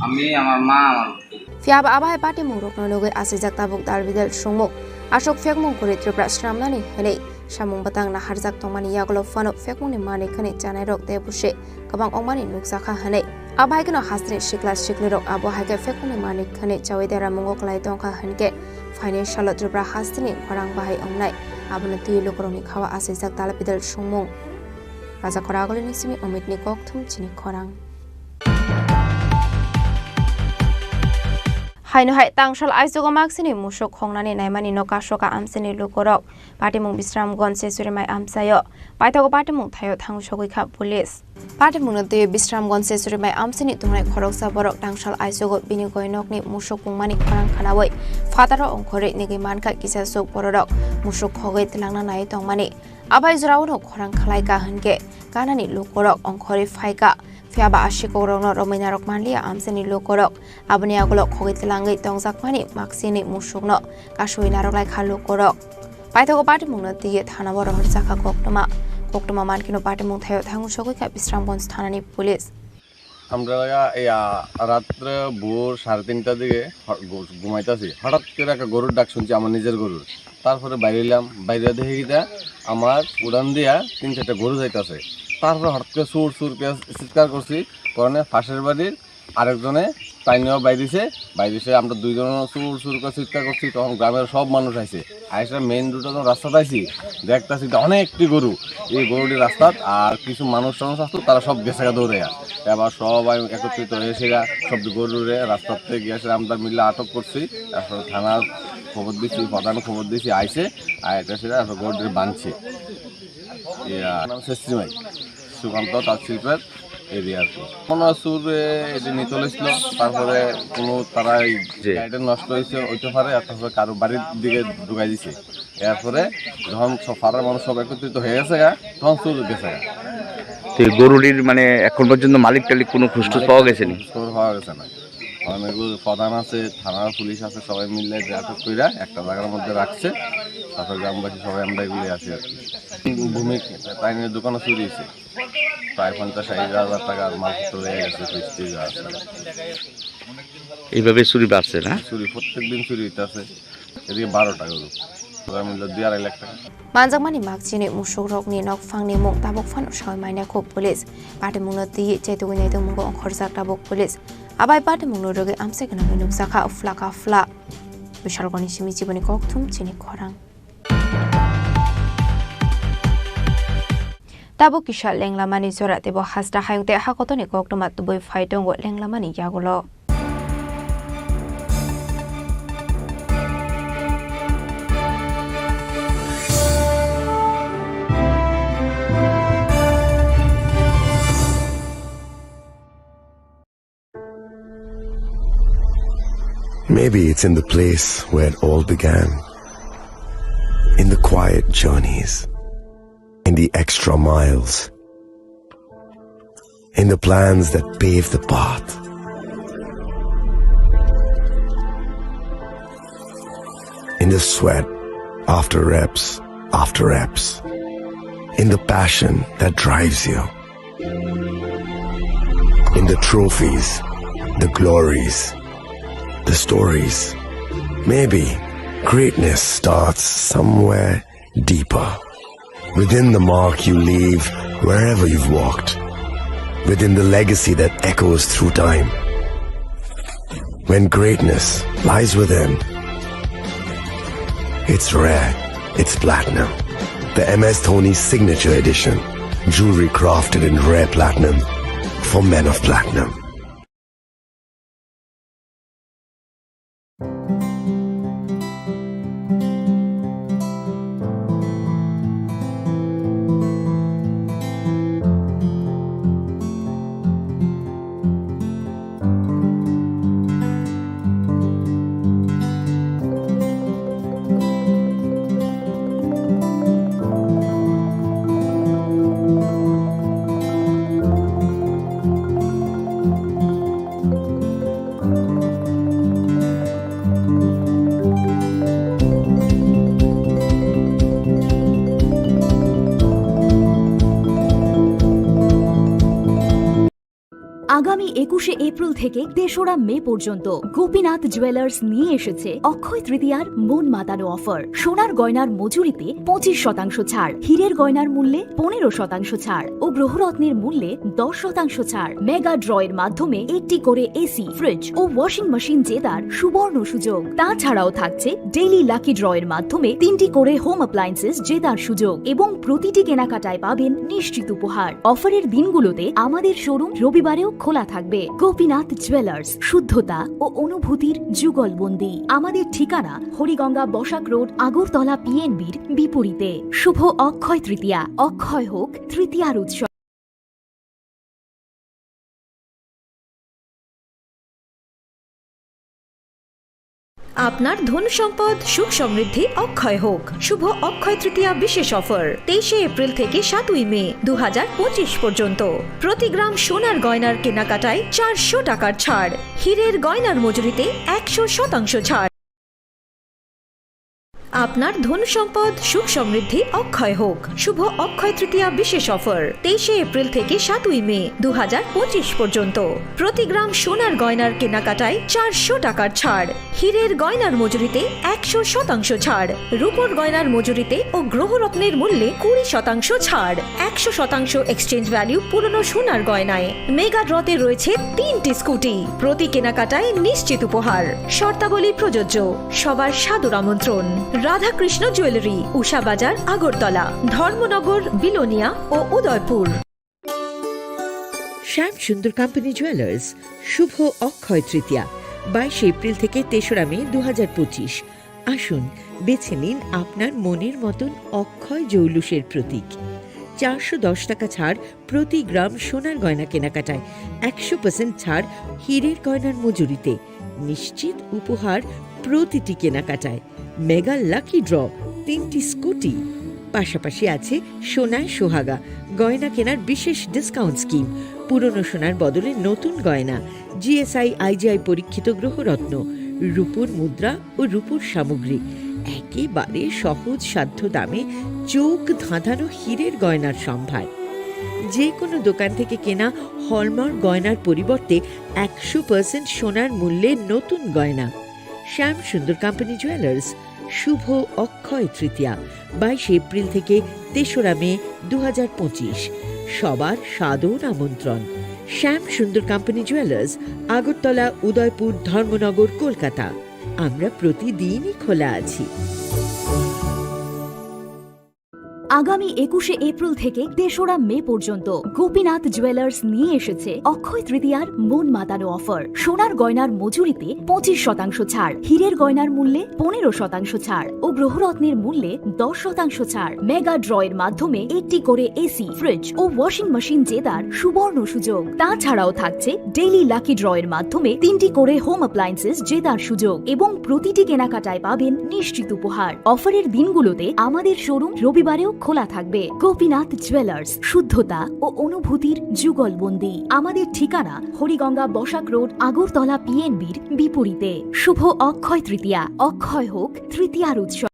আমি, আমার মা, আমার ভাই। Phiya ba abo hai patimung rokno nugwi aswijak tabuk dal bidal songmung. Aswk phekmung kwrwi Tripura swnamnani hwnwi samung bwtang naharjak tongmani yagulo phano phekmungni manwi khwnwi chanairok tei busi kwbang wngmani nukjakha hwnwi. Abo hai kheno hasteni sikla siklirok abo hai khe phekmungni manwi khwnwi chawi dera mungo kwlai tongkha hwnkhe phaini salo Tripura hasteni khorang bahai wngnai abono twi lukurokni kha-o aswijak dal bidal songmung. Raja Khoragulini simi Omitni kokthum chini khorang. Haino hai tangsal aichugo maksini musuk khongnani naimani no kasoka amchini lukurok. Patimung Bisramganj se Surimai amchaio. Paithago patimung thaio thangu sogwi kha police. Patimungno twiwi Bisramganj se Surimai amchini tongnai khoroksa borok tangsal aichugo bini goinokni musuk pungmani khorang khwnawi phataro ongkhorwi nigwi mankha kisa chuk bororok musuk khogwi twlangna naiwi tongmani. Abai jorao no khorang khlai ka hwnkhe ganani lukurok ongkhorwi phai ka. Phiya ba a sikokrokno romwi narwk manliya amchaini lukurok. Aboni yagulo khogwi twlangwi tongjakmani maksini musukno kasui narwk lai kha lukurok. Paithago patimungno twiwi thanao rohorjakha koktwma. Koktwma mankheno patimung thaio thangu sogwi kha Bisramganj thanani police. আমরা ইয়া রাত্রে ভোর সাড়ে তিনটার দিকে হ-, ঘু-, ঘুমাইতেছি, হঠাৎ করে একটা গরুর ডাক শুনছি, আমার নিজের গরুর। তারপরে বাইরে এলাম, বাইরে দেখি কিতা আমার উড়ান দিয়া তিন চারটা গরু যাইতেছে। তারপরে হঠাৎ করে সুর সুর করে চিৎকার করছি, কারণে পাশের বাড়ির আরেকজনে তাইনও বাইরেছে, বাইরেছে আমরা দুইজন চুর চুর করে চিৎকার করছি, তখন গ্রামের সব মানুষ আইছে। আইসা মেইন রোডে যখন রাস্তাতে আইছি, দেখতাছি যে অনেকটি গরু, এই গরুটি রাস্তাত, আর কিছু মানুষ টানুষ আসতো, তারা সব গেছে গা দৌড়ে। এবার সবাই একত্রিত হয়ে সেরা সব গরুরে রাস্তাতে গিয়ে সেরা আমরা মিলে আটক করছি। তারপরে থানার খবর দিছি, প্রধান খবর দিছি, আইছে, আর এটা সেরা গরুটি বাঁধছে। ইয়া, নাম শেষ সিমাই। সুকান্ত তাঁত শিল্পের এরিয়া আর কি। মনে হয় চুরে এটি নিয়ে চলেছিল, তারপরে কোনো তারা এই জি। গাড়িটা নষ্ট হয়েছে, হইতে পারে, আর তারপরে কারো বাড়ির দিকে ঢুকাই দিছে। এরপরে যখন সব পাড়ার মানুষ সব একত্রিত হয়ে গেছে গা, তখন চুর গেছে গা। তো এই গরুটির মানে এখন পর্যন্ত মালিক টালিক কোনো খুঁজটুজ পাওয়া গেছে নি? খোঁজ খবর পাওয়া গেছে না। অনেকগুলো প্রধান আছে, থানার পুলিশ আছে, সবাই মিলে যে আটক কইরা একটা জায়গার মধ্যে রাখছে। তারপর গ্রামবাসী সবাই আমরা এগুলো আছি আর কি। ভূমি তাই নিয়ে দোকানও চুরি হয়েছে, প্রায় পঞ্চাশ ষাট হাজার টাকার মালপত্র লেগে গেছে, ফ্রিজ ট্রিজ আছে। এইভাবে চুরি বাড়ছে না? চুরি প্রত্যেক দিন চুরি হইতে আছে। এদিকে বারোটা গরু, সবাই মিলে দুই আড়াই লাখ টাকা। Manjakmani mak chini musukrokni nokphangni mung tabuk phano sawi manya kho police. Patimungno twi chaitugwi naitugmungo ongkhorjak tabuk police. Abai patimungno rwgwi amchai gwnangwi nukjakha phlaka phla. Bisalgoni simi chiboni kokthum chini khorang. Tabuk kisa lenglamani jora teibo hasta hayung tei hakotoni koktwma tubui phai tongo lenglamani yagulo. Maybe it's in the place where it all began. In the quiet journeys, in the extra miles, in the plans that pave the path, in the sweat after reps after reps, in the passion that drives you. In the trophies, the glories, the stories. Maybe greatness starts somewhere deeper. Within the mark you leave wherever you've walked. Within the legacy that echoes through time. When greatness lies within, it's rare, it's platinum. The M S Dhoni Signature Edition, jewelry crafted in rare platinum for men of platinum. আগামী একুশে এপ্রিল থেকে তেসরা মে পর্যন্ত গোপীনাথ জুয়েলার্স নিয়ে এসেছে অক্ষয় তৃতীয়ার মন মাতানো অফার। সোনার গয়নার মজুরিতে পঁচিশ শতাংশ ছাড়, হীরের গয়নার মূল্যে পনেরো শতাংশ ছাড় ও গ্রহরত্নের মূল্যে দশ শতাংশ ছাড়। মেগা ড্রয়ের মাধ্যমে একটি করে এসি, ফ্রিজ ও ওয়াশিং মেশিন জেতার সুবর্ণ সুযোগ। তাছাড়াও থাকছে ডেইলি লাকি ড্রয়ের মাধ্যমে তিনটি করে হোম অ্যাপ্লায়েন্সেস জেতার সুযোগ এবং প্রতিটি কেনাকাটায় পাবেন নিশ্চিত উপহার। অফারের দিনগুলোতে আমাদের শোরুম রবিবারেও খোলা থাকবে। গোপীনাথ জুয়েলার্স, শুদ্ধতা ও অনুভূতির যুগলবন্দি। আমাদের ঠিকানা হরিগঙ্গা বসাক রোড, আগরতলা পিএনবির বিপরীতে। শুভ অক্ষয় তৃতীয়া, অক্ষয় হোক তৃতীয়ার উৎসব। আপনার ধন সম্পদ সুখ সমৃদ্ধি অক্ষয় হোক। শুভ অক্ষয় তৃতীয়া বিশেষ অফার, তেইশে এপ্রিল থেকে সাতই মে দু হাজার পঁচিশ পর্যন্ত। প্রতি গ্রাম সোনার গয়নার কেনাকাটায় চারশো টাকার ছাড়, হীরের গয়নার মজুরিতে একশো শতাংশ ছাড়। আপনার ধন সম্পদ সুখ সমৃদ্ধি অক্ষয় হোক। শুভ অক্ষয় তৃতীয়া বিশেষ অফার, তেইশে এপ্রিল থেকে সাতই মে দু হাজার পঁচিশ পর্যন্ত। প্রতি গ্রাম সোনার গয়নার কেনাকাটায় চারশো টাকার ছাড়, হীরের গয়নার মজুরিতে একশো শতাংশ ছাড়, রূপোর গয়নার মজুরিতে ও গ্রহরত্নের মূল্যে কুড়ি শতাংশ ছাড়, একশো শতাংশ এক্সচেঞ্জ ভ্যালু পুরনো সোনার গয়নায়। মেগা ড্রতে রয়েছে তিনটি স্কুটি, প্রতি কেনাকাটায় নিশ্চিত উপহার। শর্তাবলী প্রযোজ্য। সবার সাদর আমন্ত্রণ। রাধাকৃষ্ণ জুয়েলারি, উষা বাজার, আগরতলা, ধর্মনগর, বিলোনিয়া ও উদয়পুর। শ্যাম সুন্দর কোম্পানি জুয়েলার্স, শুভ অক্ষয় তৃতীয়া, বাইশে এপ্রিল থেকে তেসরা মে দু হাজার পঁচিশ। আসুন, বেছে নিন আপনার মনের মতন অক্ষয় জৌলুসের প্রতীক। চারশো দশ টাকা ছাড় প্রতি গ্রাম সোনার গয়না কেনাকাটায়, একশো পার্সেন্ট ছাড় হীরের গয়নার মজুরিতে, নিশ্চিত উপহার প্রতিটি কেনাকাটায়, মেগা লাকি ড্র, তিনটি স্কুটি, পাশাপাশি আছে সোনায় সোহাগা গয়না কেনার বিশেষ ডিসকাউন্ট স্কিম, পুরনো সোনার বদলে নতুন গয়না, জিএসআই আইজিআই পরীক্ষিত গ্রহরত্ন, রূপোর মুদ্রা ও রূপোর সামগ্রী, একেবারে সহজ সাধ্য দামে চোখ ধাঁধানো হীরের গয়নার সম্ভার। যে কোনো দোকান থেকে কেনা হলমার্ক গয়নার পরিবর্তে একশো পার্সেন্ট সোনার মূল্যে নতুন গয়না। শ্যাম সুন্দর কোম্পানি জুয়েলার্স, শুভ অক্ষয় তৃতীয়া, বাইশে এপ্রিল থেকে তেসরা মে দু হাজার পঁচিশ। সবার সাদর আমন্ত্রণ। শ্যাম সুন্দর কোম্পানি জুয়েলার্স, আগরতলা, উদয়পুর, ধর্মনগর, কলকাতা। আমরা প্রতিদিনই খোলা আছি। আগামী একুশে এপ্রিল থেকে তেসরা মে পর্যন্ত গোপীনাথ জুয়েলার্স নিয়ে এসেছে অক্ষয় তৃতীয়ার মন মাতানো অফার। সোনার গয়নার মজুরিতে পঁচিশ শতাংশ ছাড়, হীরের গয়নার মূল্যে পনেরো শতাংশ ছাড় ও গ্রহরত্নের মূল্যে দশ শতাংশ ছাড়। মেগা ড্র এর মাধ্যমে একটি করে এসি, ফ্রিজ ও ওয়াশিং মেশিন জেতার সুবর্ণ সুযোগ। তাছাড়াও থাকছে ডেইলি লাকি ড্র এর মাধ্যমে তিনটি করে হোম অ্যাপ্লায়েন্সেস জেতার সুযোগ এবং প্রতিটি কেনাকাটায় পাবেন নিশ্চিত উপহার। অফারের দিনগুলোতে আমাদের শোরুম রবিবারেও খোলা থাকবে। গোপীনাথ জুয়েলার্স, শুদ্ধতা ও অনুভূতির যুগলবন্দি। আমাদের ঠিকানা হরিগঙ্গা বসাক রোড, আগরতলা পিএনবির বিপরীতে। শুভ অক্ষয় তৃতীয়া, অক্ষয় হোক তৃতীয়ার উৎসব।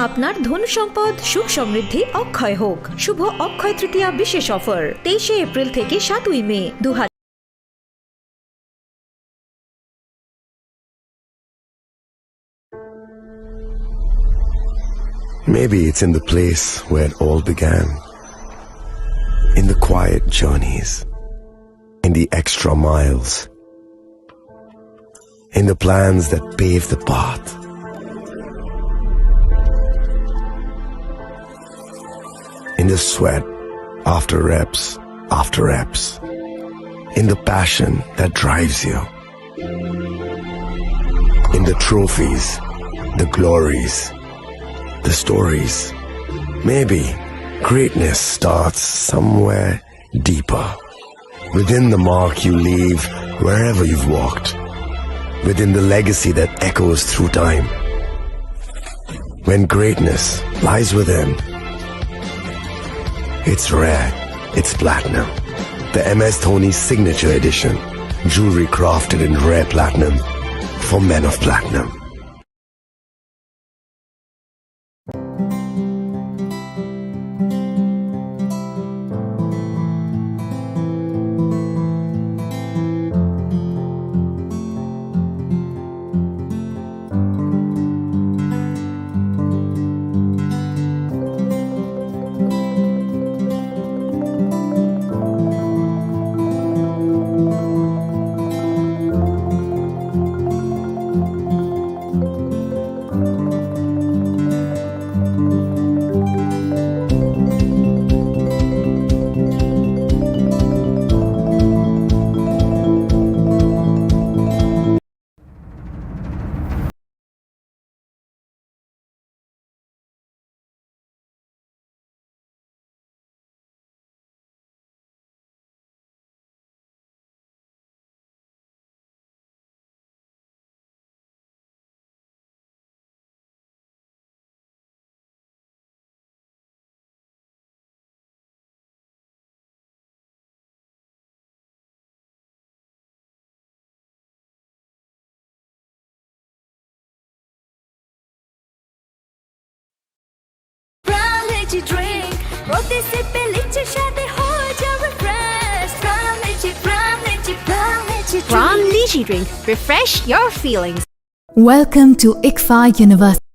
আপনার ধন সম্পদ সুখ সমৃদ্ধি অক্ষয় হোক। শুভ অক্ষয় তৃতীয়া বিশেষ অফার, তেইশে এপ্রিল থেকে সাতই মে দু হাজার। Maybe it's in the place where it all began. In the quiet journeys, in the extra miles, in the plans that pave the path, in the sweat after reps after reps, in the passion that drives you, in the trophies, the glories, the stories. Maybe greatness starts somewhere deeper, within the mark you leave wherever you've walked, within the legacy that echoes through time. When greatness lies within, it's rare, it's platinum. The M S Dhoni Signature Edition, jewelry crafted in rare platinum for men of platinum. Prime Lychee Drink, প্রতি সিপে লিচি স্বাদে হয়ে যাবে fresh. Prime Lychee, Prime Lychee, Prime Lychee Drink। Prime Lychee Drink, refresh your feelings. Welcome to ICFAI University.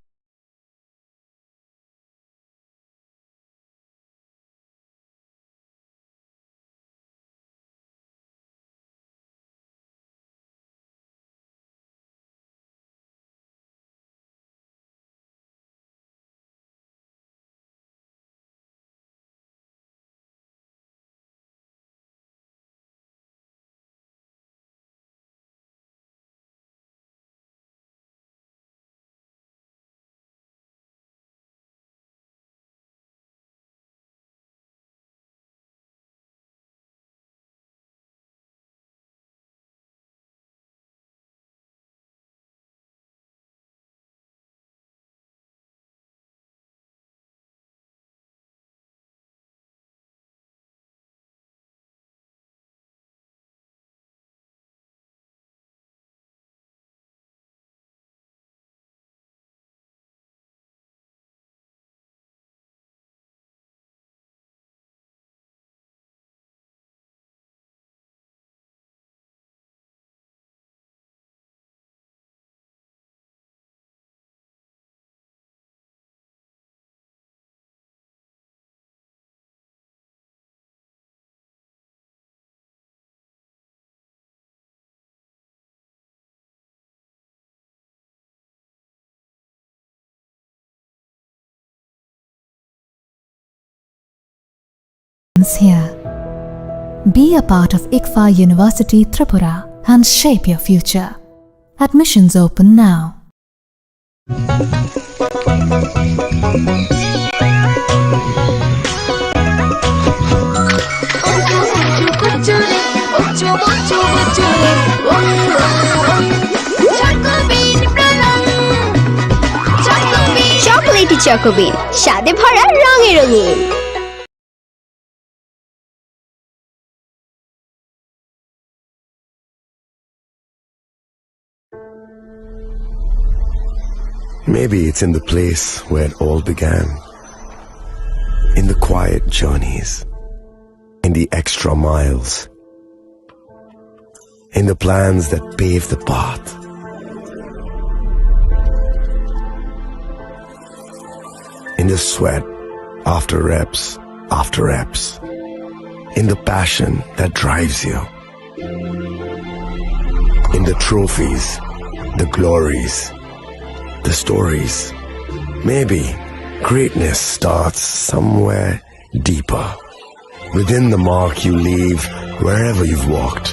Here. Be a part of ICFAI University Tripura and shape your future. Admissions open now. Chocolatey Choco Bean, স্বাদে ভরা, রঙে রঙিন। Maybe it's in the place where it all began. In the quiet journeys, in the extra miles, in the plans that pave the path, in the sweat after reps after reps, in the passion that drives you, in the trophies, the glories, the stories. Maybe greatness starts somewhere deeper. Within the mark you leave wherever you've walked.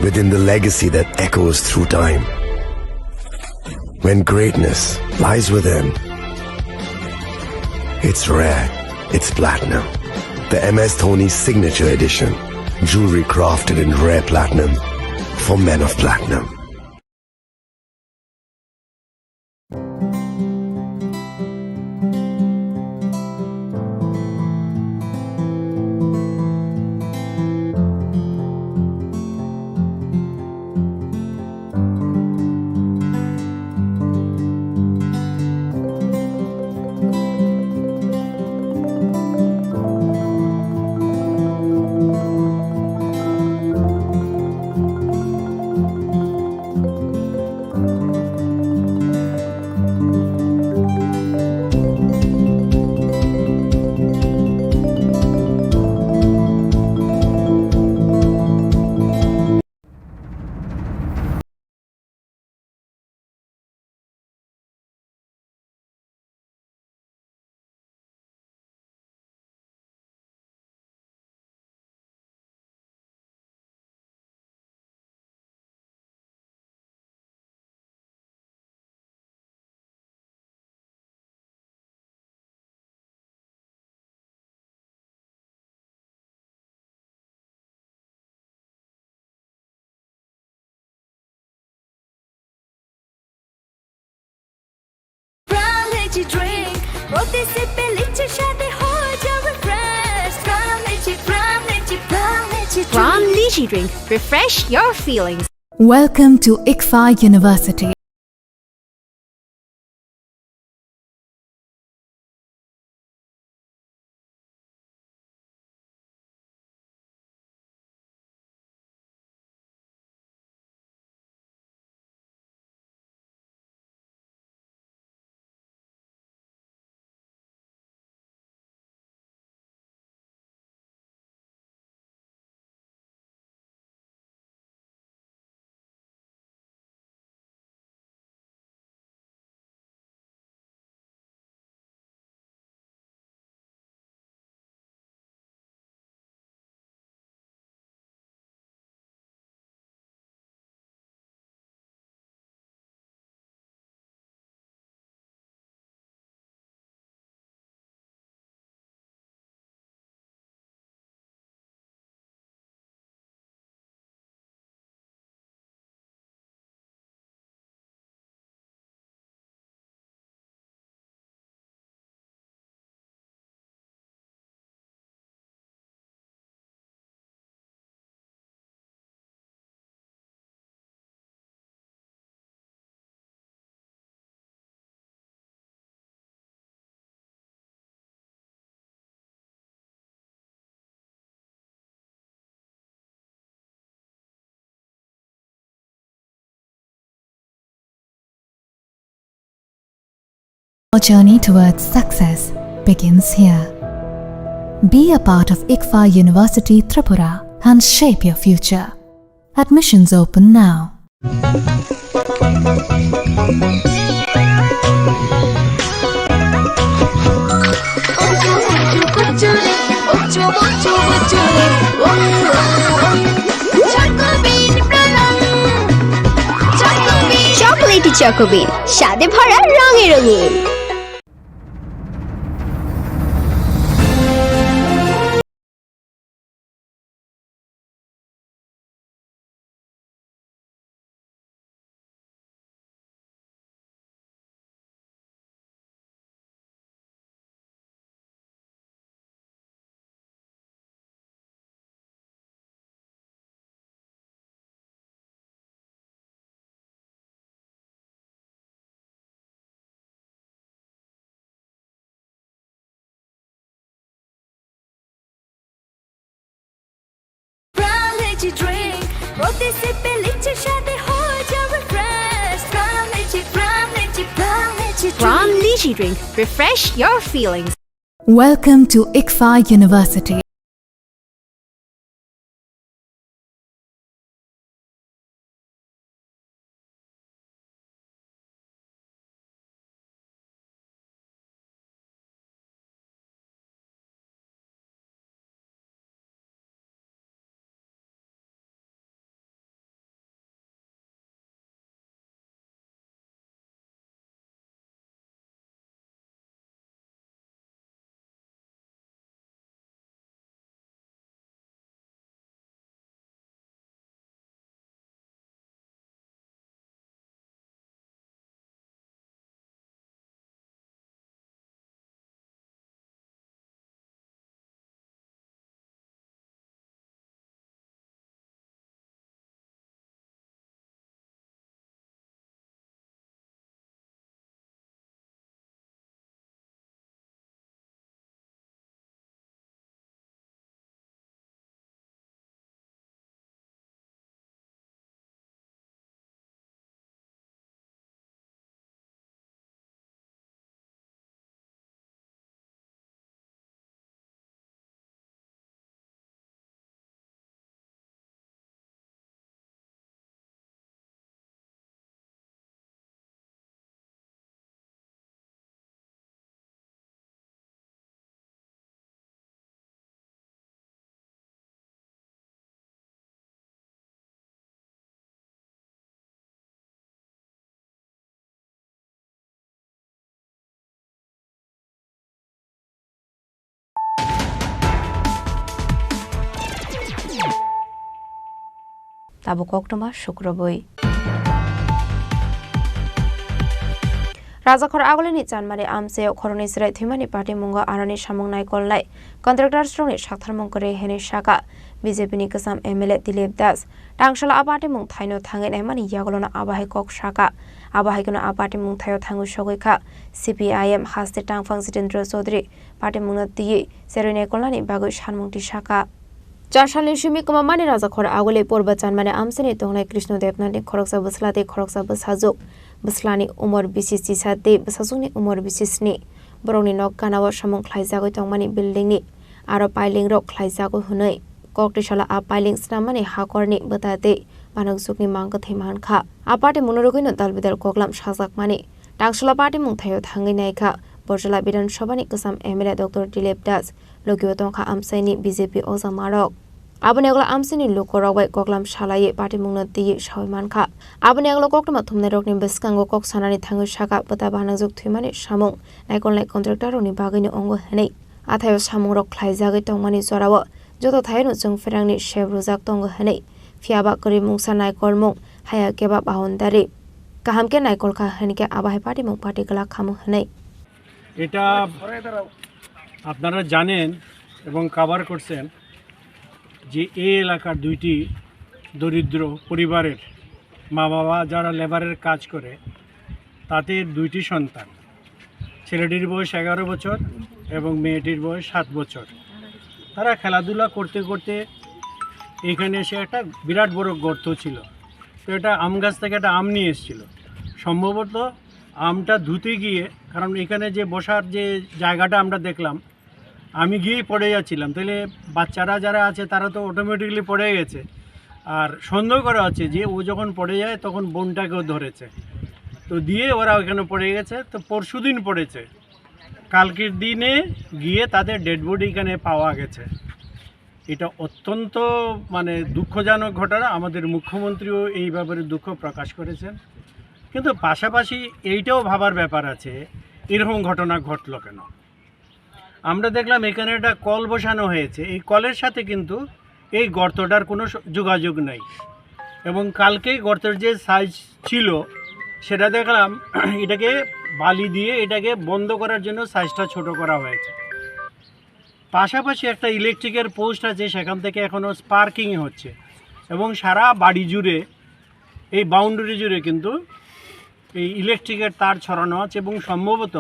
Within the legacy that echoes through time. When greatness lies within, it's rare, it's platinum. The M S Dhoni Signature Edition. Jewelry crafted in rare platinum for men of platinum. Prime Lychee drink, প্রতি সিপে লিচুর স্বাদে হয়ে যাবে fresh। Prime Lychee, Prime Lychee, Prime Lychee drink। Prime Lychee drink, refresh your feelings। Welcome to ICFAI University. Our journey towards success begins here. Be a part of ICFAI University Tripura and shape your future. Admissions open now. Chocolatey Choco Bean, স্বাদে ভরা, রঙে রঙিন। Drink, প্রতি সিপে লিচি স্বাদে হয়ে যাবে fresh। Pram Lychee, Pram Lychee, Pram Lychee Pram Drink। Lychee Drink, refresh your feelings। Welcome to ICFAI University. Tabuk koktwma sukrubwi. Rajakhor Agulini Chanmari amchaio khoroknwi chwrai thwimani patimungo aroni samung naikolnai contractors rokni saktharmung kwrwi hwnwi sakha B J P ni kwcham M L A Dilip Das. Tangsala a patimung thaino thangwi naimani yagulono abo hai kok sakha. Abo hai kheno a patimung thaio thangwi sogwi kha C P I M haste tangphang Jitendra Chaudhary patimungno twiwi cherwi naikolnani bagwi sanmung tisakha. Char salni simi kwmamani Rajakhor Aguli Purba Chanmari amchaini tongnai Krishno Debnathni khoroksa bwsla tei khoroksa bwsajwk. Bwslani umor bisi chisa tei bwsajwkni umor bisi sni. Borokni nok ganao samung khlaijagwi tongmani buildingni aro pilingrok khlaijago hwnwi kok twisala a piling swnammani hakorni bwta tei banokjwkni mang kwthwi mankha. A patimungno rwgwino dalbidal koklam sajakmani Tangsala patimung thaio thangwi naikha Borjala Bidhan Sabhani kwcham M L A Doctor Dilip Das, logio tongkha amchaini B J P oja marok. Aboni ulo amchaini lukurok bai koklam salaiwi patimungno twiwi sawi mankha. Aboni ulo koktwma thumnairokni bwskango kok sanani thangwi sakha bwta banokjwk thwimani samung naikolnai contractorrokni bagwino wngo hwnwi. Athaio samungrok khlaijagwi tongmani jorao joto thaino chwng pherangni sep rwjak tongo hwnwi, phiyaba kwrwi mungsa naikolmung haya keba boundary kaham khe naikolkha hwnkhe abo hai patimung pati glak khamu hwnwi. এটা আপনারা জানেন এবং কভার করছেন যে এই এলাকার দুইটি দরিদ্র পরিবারের মা বাবা যারা লেবারের কাজ করে, তাদের দুইটি সন্তান, ছেলেটির বয়স এগারো বছর এবং মেয়েটির বয়স সাত বছর। তারা খেলাধুলা করতে করতে এখানে এসে একটা বিরাট বড় গর্ত ছিল, তো এটা আম গাছ থেকে একটা আম নিয়ে এসেছিল। সম্ভবত আমটা ধুতে গিয়ে, কারণ এখানে যে বসার যে জায়গাটা আমরা দেখলাম, আমি গিয়েই পড়ে যাচ্ছিলাম, তাহলে বাচ্চারা যারা আছে তারা তো অটোমেটিক্যালি পড়ে গেছে। আর সন্দেহ করা হচ্ছে যে ও যখন পড়ে যায় তখন বোনটাকেও ধরেছে, তো দিয়ে ওরা ওখানে পড়ে গেছে। তো পরশুদিন পড়েছে, কালকের দিনে গিয়ে তাদের ডেড বডি এখানে পাওয়া গেছে। এটা অত্যন্ত, মানে, দুঃখজনক ঘটনা। আমাদের মুখ্যমন্ত্রীও এই ব্যাপারে দুঃখ প্রকাশ করেছেন, কিন্তু পাশাপাশি এইটাও ভাবার ব্যাপার আছে, এরকম ঘটনা ঘটলো কেন। আমরা দেখলাম এখানে একটা কল বসানো হয়েছে, এই কলের সাথে কিন্তু এই গর্তটার কোনো স-, যোগাযোগ নেই। এবং কালকেই গর্তের যে সাইজ ছিল, সেটা দেখলাম এটাকে বালি দিয়ে এটাকে বন্ধ করার জন্য সাইজটা ছোট করা হয়েছে। পাশাপাশি একটা ইলেকট্রিকের পোস্ট আছে, সেখান থেকে এখনও স্পার্কিং হচ্ছে এবং সারা বাড়ি জুড়ে, এই বাউন্ডারি জুড়ে কিন্তু এই ইলেকট্রিকের তার ছড়ানো আছে এবং সম্ভবত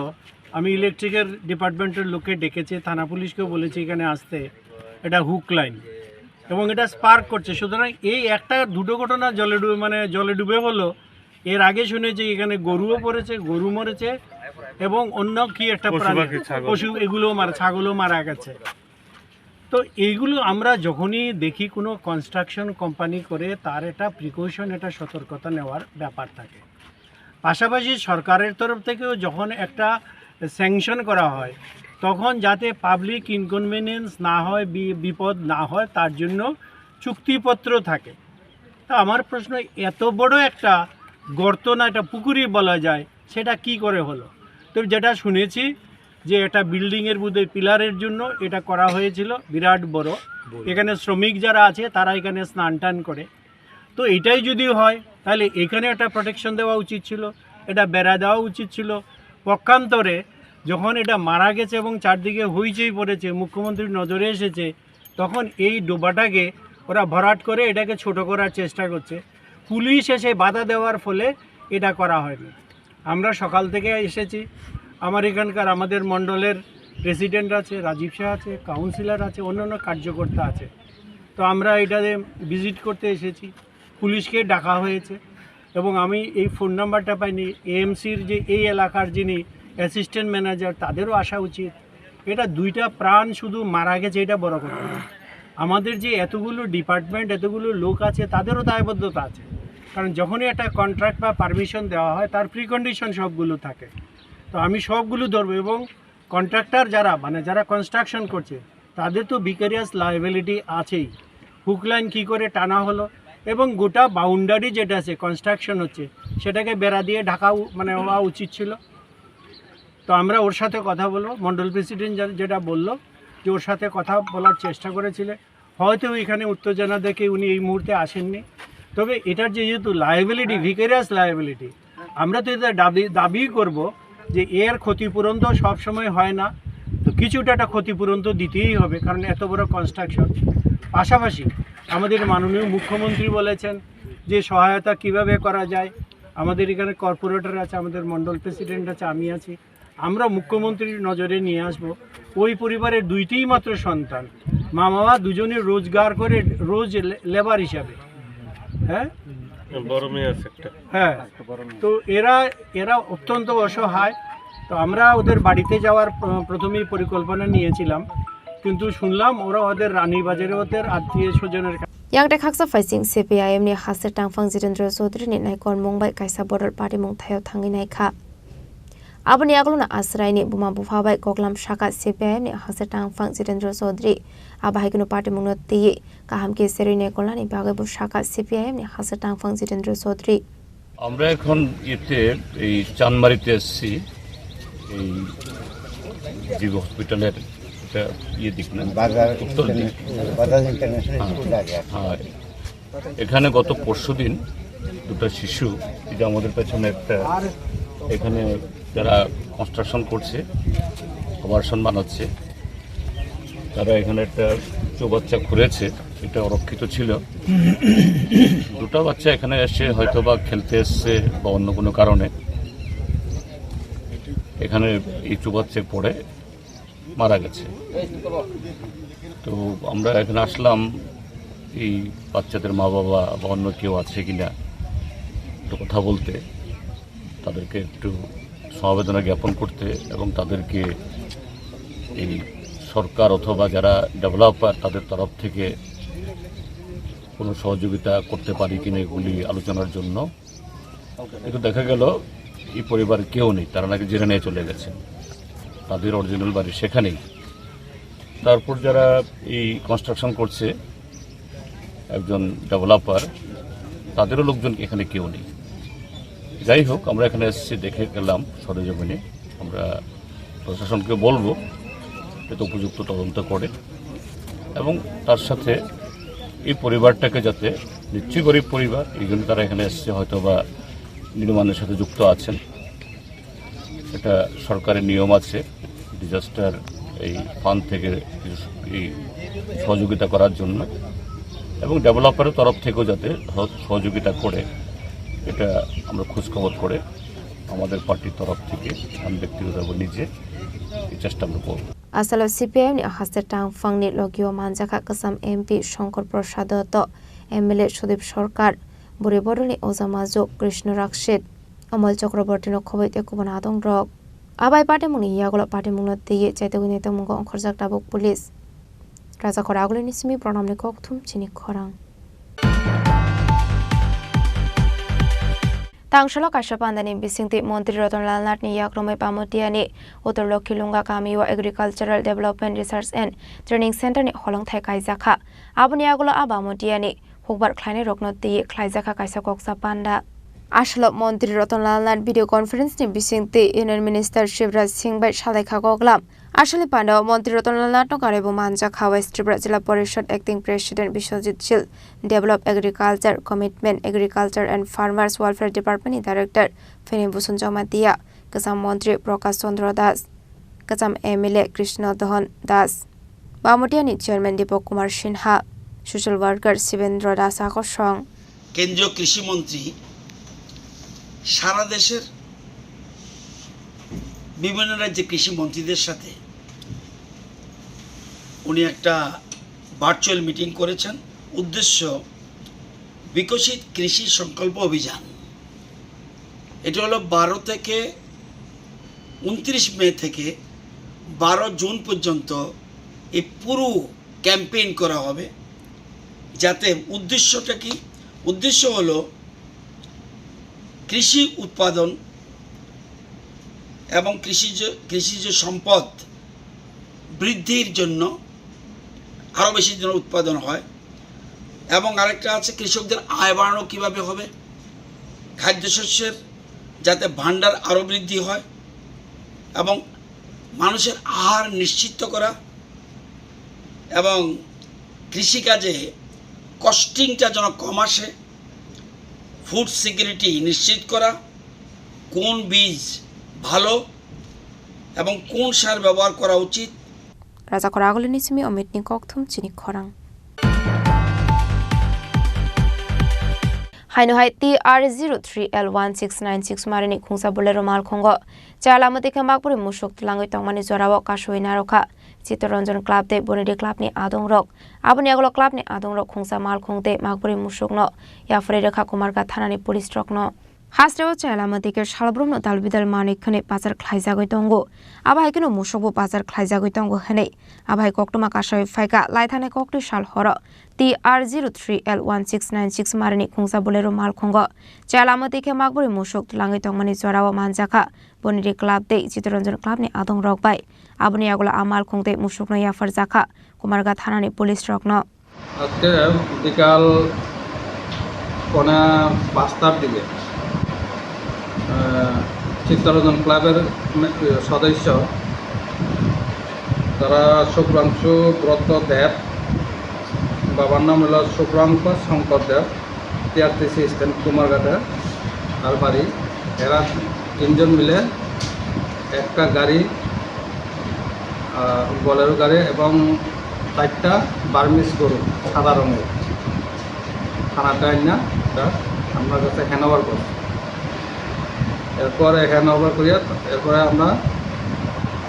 আমি ইলেকট্রিকের ডিপার্টমেন্টের লোককে ডেকেছি, থানা পুলিশকেও বলেছি এখানে আসতে, এটা হুক লাইন। এবং এটা স্পার্ক করছে। সুতরাং এই একটা দুটো ঘটনা জলে ডুবে, মানে জলে ডুবে হলো, এর আগে শুনেছি এখানে গরুও পড়েছে, গরু মরেছে এবং অন্য কি একটা পশু প্রাণী, পাখি, ছাগল। পশু এগুলো মারা, ছাগলও মারা গেছে। তো এইগুলো আমরা যখনই দেখি কোনো কনস্ট্রাকশন কোম্পানি করে, তার একটা প্রিকশন, একটা সতর্কতা নেওয়ার ব্যাপার থাকে। পাশাপাশি সরকারের তরফ থেকেও যখন একটা স্যাংশন করা হয়, তখন যাতে পাবলিক ইনকনভেনিয়েন্স না হয়, বি-, বিপদ না হয়, তার জন্য চুক্তিপত্র থাকে। তা আমার প্রশ্ন, এত বড় একটা গর্ত না, এটা পুকুরই বলা যায়, সেটা কি করে হলো? তো যেটা শুনেছি যে একটা বিল্ডিংয়ের মধ্যে পিলারের জন্য এটা করা হয়েছিল, বিরাট বড়। এখানে শ্রমিক যারা আছে, তারা এখানে স্নান টান করে। তো এটাই যদি হয়, তাহলে এখানে একটা প্রোটেকশন দেওয়া উচিত ছিল, এটা বেড়া দেওয়া উচিত ছিল। পক্ষান্তরে যখন এটা মারা গেছে এবং চারদিকে হইচই পড়েছে, মুখ্যমন্ত্রীর নজরে এসেছে, তখন এই ডোবাটাকে ওরা ভরাট করে এটাকে ছোট করার চেষ্টা করছে। পুলিশ এসে বাধা দেওয়ার ফলে এটা করা হয়নি। আমরা সকাল থেকে এসেছি, আমার এখানকার, আমাদের মণ্ডলের প্রেসিডেন্ট আছে, রাজীব শাহ আছে, কাউন্সিলর আছে, অন্যান্য কার্যকর্তা আছে। তো আমরা এটাতে ভিজিট করতে এসেছি, পুলিশকে ডাকা হয়েছে এবং আমি এই ফোন নাম্বারটা পাইনি। এএমসির যে এই এলাকার যিনি অ্যাসিস্ট্যান্ট ম্যানেজার, তাদেরও আসা উচিত। এটা দুইটা প্রাণ শুধু মারা গেছে, এটা বড় কথা না। আমাদের যে এতগুলো ডিপার্টমেন্ট, এতগুলো লোক আছে, তাদেরও দায়বদ্ধতা আছে। কারণ যখনই একটা কন্ট্রাক্ট বা পারমিশন দেওয়া হয়, তার প্রিকন্ডিশন সবগুলো থাকে। তো আমি সবগুলো ধরবো এবং কন্ট্রাক্টর যারা, মানে যারা কনস্ট্রাকশন করছে, তাদের তো ভিকারিয়াস লায়াবিলিটি আছেই। হুক লাইন কী করে টানা হলো এবং গোটা বাউন্ডারি যেটা আছে, কনস্ট্রাকশন হচ্ছে, সেটাকে বেড়া দিয়ে ঢাকা উ-, মানে হওয়া উচিত ছিল। তো আমরা ওর সাথে কথা বলবো। মন্ডল প্রেসিডেন্ট যে-, যেটা বললো, যে ওর সাথে কথা বলার চেষ্টা করেছিলে, হয়তো এখানে উত্তেজনা দেখে উনি এই মুহূর্তে আসেননি। তবে এটার যে যেহেতু লায়াবিলিটি, ভিকারিয়াস লায়াবিলিটি, আমরা তো এটা দাবি, দাবি করব যে এর ক্ষতিপূরণ তো সব সময় হয় না, তো কিছুটা একটা ক্ষতিপূরণ তো দিতেই হবে, কারণ এত বড় কনস্ট্রাকশন। পাশাপাশি আমাদের মাননীয় মুখ্যমন্ত্রী বলেছেন যে সহায়তা কিভাবে করা যায়। আমাদের এখানে কর্পোরেটর আছে, আমাদের মন্ডল প্রেসিডেন্ট আছে, আমি আছি, আমরা মুখ্যমন্ত্রীর নজরে নিয়ে আসব। ওই পরিবারের দুইটিই মাত্র সন্তান, মা বাবা দুজনে রোজগার করে, রোজ লে-, লেবার হিসাবে। হ্যাঁ, বড় মেয়ে আছে একটা। হ্যাঁ। তো এরা, এরা অত্যন্ত অসহায়। তো আমরা ওদের বাড়িতে যাওয়ার প্র-, প্রথমেই পরিকল্পনা নিয়েছিলাম, কিন্তু শুনলাম ওরা ওদের রানীবাজারে ওদের আত্মীয় স্বজনের কাছে। Yang tei khaksa phaising C P I M ni Haste Tangphang Jitendra Chaudhary ni naikolmung bai kaisa borok patimung thaio thangwi naikha. Aboni yagulono Asraini buma bupha bai koklam saka C P I M ni Haste Tangphang Jitendra Chaudhary. Abo hai kheno patimungno twiwi kaham khe serwi naikolnani bagwi bo saka C P I M ni Haste Tangphang Jitendra Chaudhary. আমরা এখন এতে এই চানমারিতে এসেছি, এই জিবি হসপিটালের এটা ইয়ে দিক না, বাজার উত্তর দিক। ইন্টারন্যাশনাল, বাজার ইন্টারন্যাশনাল হ্যাঁ। স্কুল আগে আছে। হ্যাঁ, এখানে গত পরশুদিন দুটো শিশু, এই যে আমাদের পেছনে একটা, এখানে যারা কনস্ট্রাকশন করছে, আবাসন বানাচ্ছে, তারা এখানে একটা চৌবাচ্চা খুঁড়েছে, এটা অরক্ষিত ছিল। দুটো বাচ্চা এখানে এসে হয়তো বা খেলতে এসছে বা অন্য কোনো কারণে এখানে এই চৌবাচ্চায় পড়ে মারা গেছে। তো আমরা এখানে আসলাম এই বাচ্চাদের মা বাবা বা অন্য কেউ আছে কিনা একটু কথা বলতে, তাদেরকে একটু সমবেদনা জ্ঞাপন করতে এবং তাদেরকে এই সরকার অথবা যারা ডেভেলপার তাদের তরফ থেকে কোনো সহযোগিতা করতে পারি কিনা এগুলি আলোচনার জন্য। কিন্তু দেখা গেল এই পরিবারে কেউ নেই, তারা নাকি জেলে নিয়ে চলে গেছেন, তাদের অরিজিনাল বাড়ি সেখানেই। তারপর যারা এই কনস্ট্রাকশন করছে, একজন ডেভেলপার, তাদেরও লোকজন এখানে কেউ নেই। যাই হোক, আমরা এখানে এসেছি, দেখে গেলাম সরেজমিনে। আমরা প্রশাসনকে বলবো যাতে উপযুক্ত তদন্ত করে এবং তার সাথে এই পরিবারটাকে যাতে, নিশ্চয়ই গরিব পরিবার, এই জন্য তারা এখানে এসছে, হয়তো বা নির্মাণের সাথে যুক্ত আছেন। এটা সরকারের নিয়ম আছে ডিজাস্টার এই ফান্ড থেকে কিছু এই সহযোগিতা করার জন্য এবং ডেভেলপারের তরফ থেকেও যাতে সহ-, সহযোগিতা করে, এটা আমরা খোঁজখবর করে আমাদের পার্টির তরফ থেকে আমি ব্যক্তিগতভাবে নিজে চেষ্টা আমরা করব। Asalo C P I M ni haste tangphang ni logio manjakha kwcham M P Shankar Prasad Dotto, M L A Sudip Sarkar, Bwrwi Bodol ni Oja Majuk Krishna Rakshit, Amol Chakraborty no khobwi tei kubun adong rok. Abai patimung ni yagulo patimung no twiwi chaitugwi nai tongmungo ongkhorjak tabuk police. Rajakhor Agulini simi Pranamni kokthum chini khorang. Tangsalo kaisa pandani bisingtwi Montri Ratan Lal Nathni yakrumwi Bamutiani Uttor Lokhi Lunga kamio Agricultural Development Research and Training Center ni holongthai kaijakha. Aboni yagulo a Bamutiani hukbar khlainairokno twi khlaijakha kaisa koksa panda. Asalo Montri Ratan Lal Nath video conference ni bisingtwi Union Minister Shivraj Singh bai salaikha koklam. Aswkni pandao Montri Ratan Lal Nathno karwibo manjakha West Tripura Jila Porishad Acting President Biswajit Shil, Develop Agriculture, Commitment Agriculture and Farmers Welfare Department ni Director Feni Bhusan Jamatia, Kwcham Montri Prakash Chandra Das, Kwcham M L A Krishna Dohon Das, Bamutiani Chairman Deepak Kumar Sinha, Social Worker Shivendra Das Akosong. কেন্দ্রীয় কৃষি মন্ত্রী সারা দেশের বিভিন্ন রাজ্যে কৃষি মন্ত্রীদের সাথে উনি একটা ভার্চুয়াল মিটিং করেছেন। উদ্দেশ্য বিকশিত কৃষি সংকল্প অভিযান। এটা হলো বারো থেকে ঊনত্রিশ মে থেকে বারো জুন পর্যন্ত এই পুরো ক্যাম্পেইন করা হবে। যাতে উদ্দেশ্যটা কি? উদ্দেশ্য হলো কৃষি উৎপাদন এবং কৃষিজ কৃষিজ সম্পদ বৃদ্ধির জন্য, আরও বেশি যেন উৎপাদন হয়। এবং আরেকটা আছে, কৃষকদের আয় বাড়ানো কীভাবে হবে, খাদ্যশস্যের যাতে ভাণ্ডার আরও বৃদ্ধি হয় এবং মানুষের আহার নিশ্চিত করা এবং কৃষিকাজে কস্টিংটা যেন কম আসে, ফুড সিকিউরিটি নিশ্চিত করা, কোন বীজ ভালো এবং কোন সার ব্যবহার করা উচিত। Rajakhor Agulini simi Omitni kokthum chini khorang. Haino hai T R zero three L one six nine six marini khungsa Bolero malkhungo chayala mwtwi khe makbwrwi musuk twlangwi tongmani jorao kasui narwkha Chittaranjan Club tei Boniri Club ni adongrok. Aboni yagulo club ni adongrok khungsa malkhung tei makbwrwi musukno yapharwi rwkha Kumarghat thanani police rokno. Hasteo chayala mwtwi khe salbrumno dalbidal manwi khwnwi pachar khlaijagwi tongo. Abo hai kheno musukbo pachar khlaijagwi tongo hwnwi abo hai koktwma kasawi phaikha. Laithani koktwi sal horo T R zero three L one six nine six marini khungsa Bolero malkhungo chayala mwtwi khe makbwrwi musuk twlangwi tongmani jorao manjakha Boniri Club tei Chittaranjan Club ni adongrok bai. Aboni yagulo a malkhung tei musukno yapharjakha Kumarghat thanani police rokno. আজকে বিকাল পৌনে পাঁচটার দিকে, আহ, চিত্তরঞ্জন ক্লাবের মে-, সদস্য তারা শুভ্রাংশু ব্রত দেব, বাবার নাম হলো শুভ্রাংশু শঙ্কর দেব, টিআরটিসি স্ট্যান্ড কুমারঘাটে তার বাড়ি। এরা তিনজন মিলে একটা গাড়ি, আহ, বোলেরো গাড়ি এবং চারটা বার্মিজ গরু সাদা রঙের থানাতে আইনা এটা আপনার কাছে হ্যান্ড ওভার করছে। এরপরে হ্যান্ড ওভার করিয়া এরপরে আমরা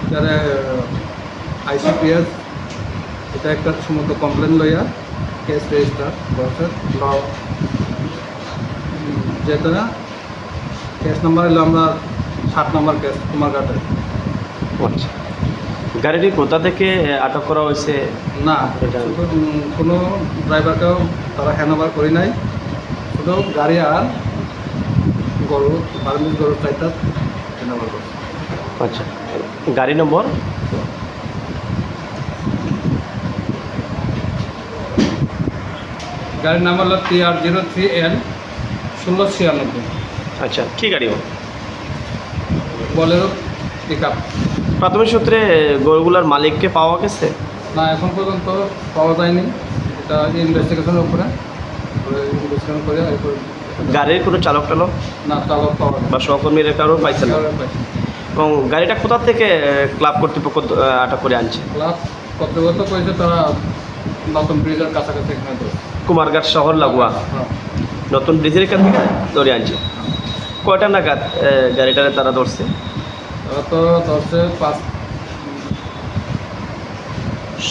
এটারে আইসিপিএস, এটা একটা সমস্ত কমপ্লেন লইয়া কেস রেজিস্টার করছে। ল-, যেটা কেস নাম্বার হলো আমরা সাত নম্বর কেস কুমারঘাটের। আচ্ছা, গাড়িটি কোথা থেকে, এ, আটক করা হয়েছে? না, এটা শুধু, উম, কোনো ড্রাইভারকেও তারা হ্যান্ড ওভার করি নাই, শুধু গাড়ি আর গরু, বার্মিজ গরু চারটা হ্যান্ড ওভার করছে। আচ্ছা, গাড়ি নম্বর? গাড়ির নাম হলো টিআর জিরো থ্রি এন ষোলো ছিয়ানব্বই। আচ্ছা, কি গাড়ি ও? Bolero pickup. প্রাথমিক সূত্রে গরুগুলার মালিককে পাওয়া গেছে? না, এখন পর্যন্ত পাওয়া যায়নি। এটা ইনভেস্টিগেশনের উপরে, ইনভেস্টিগেশন করে এরপর। গাড়ির কোনো চালক টালক? না, চালক পাওয়া যায়নি। বা সহকর্মীরা কারোর পাইছেন না? কারোর পাইছেন না। এবং গাড়িটা কোথা থেকে, এ, ক্লাব কর্তৃপক্ষ দ-, আটক করে আনছে? ক্লাব কর্তৃপক্ষ কইছে তারা নতুন ব্রিজের কাছাকাছি এখানে ধরছে। কুমারঘাট শহর লাগোয়া? হ্যাঁ। নতুন ব্রিজের এখান থেকে ধরে আনছে। কয়টা নাগাদ, এ, গাড়িটারে তারা ধরছে? তারা তো ধরছে পাঁচ,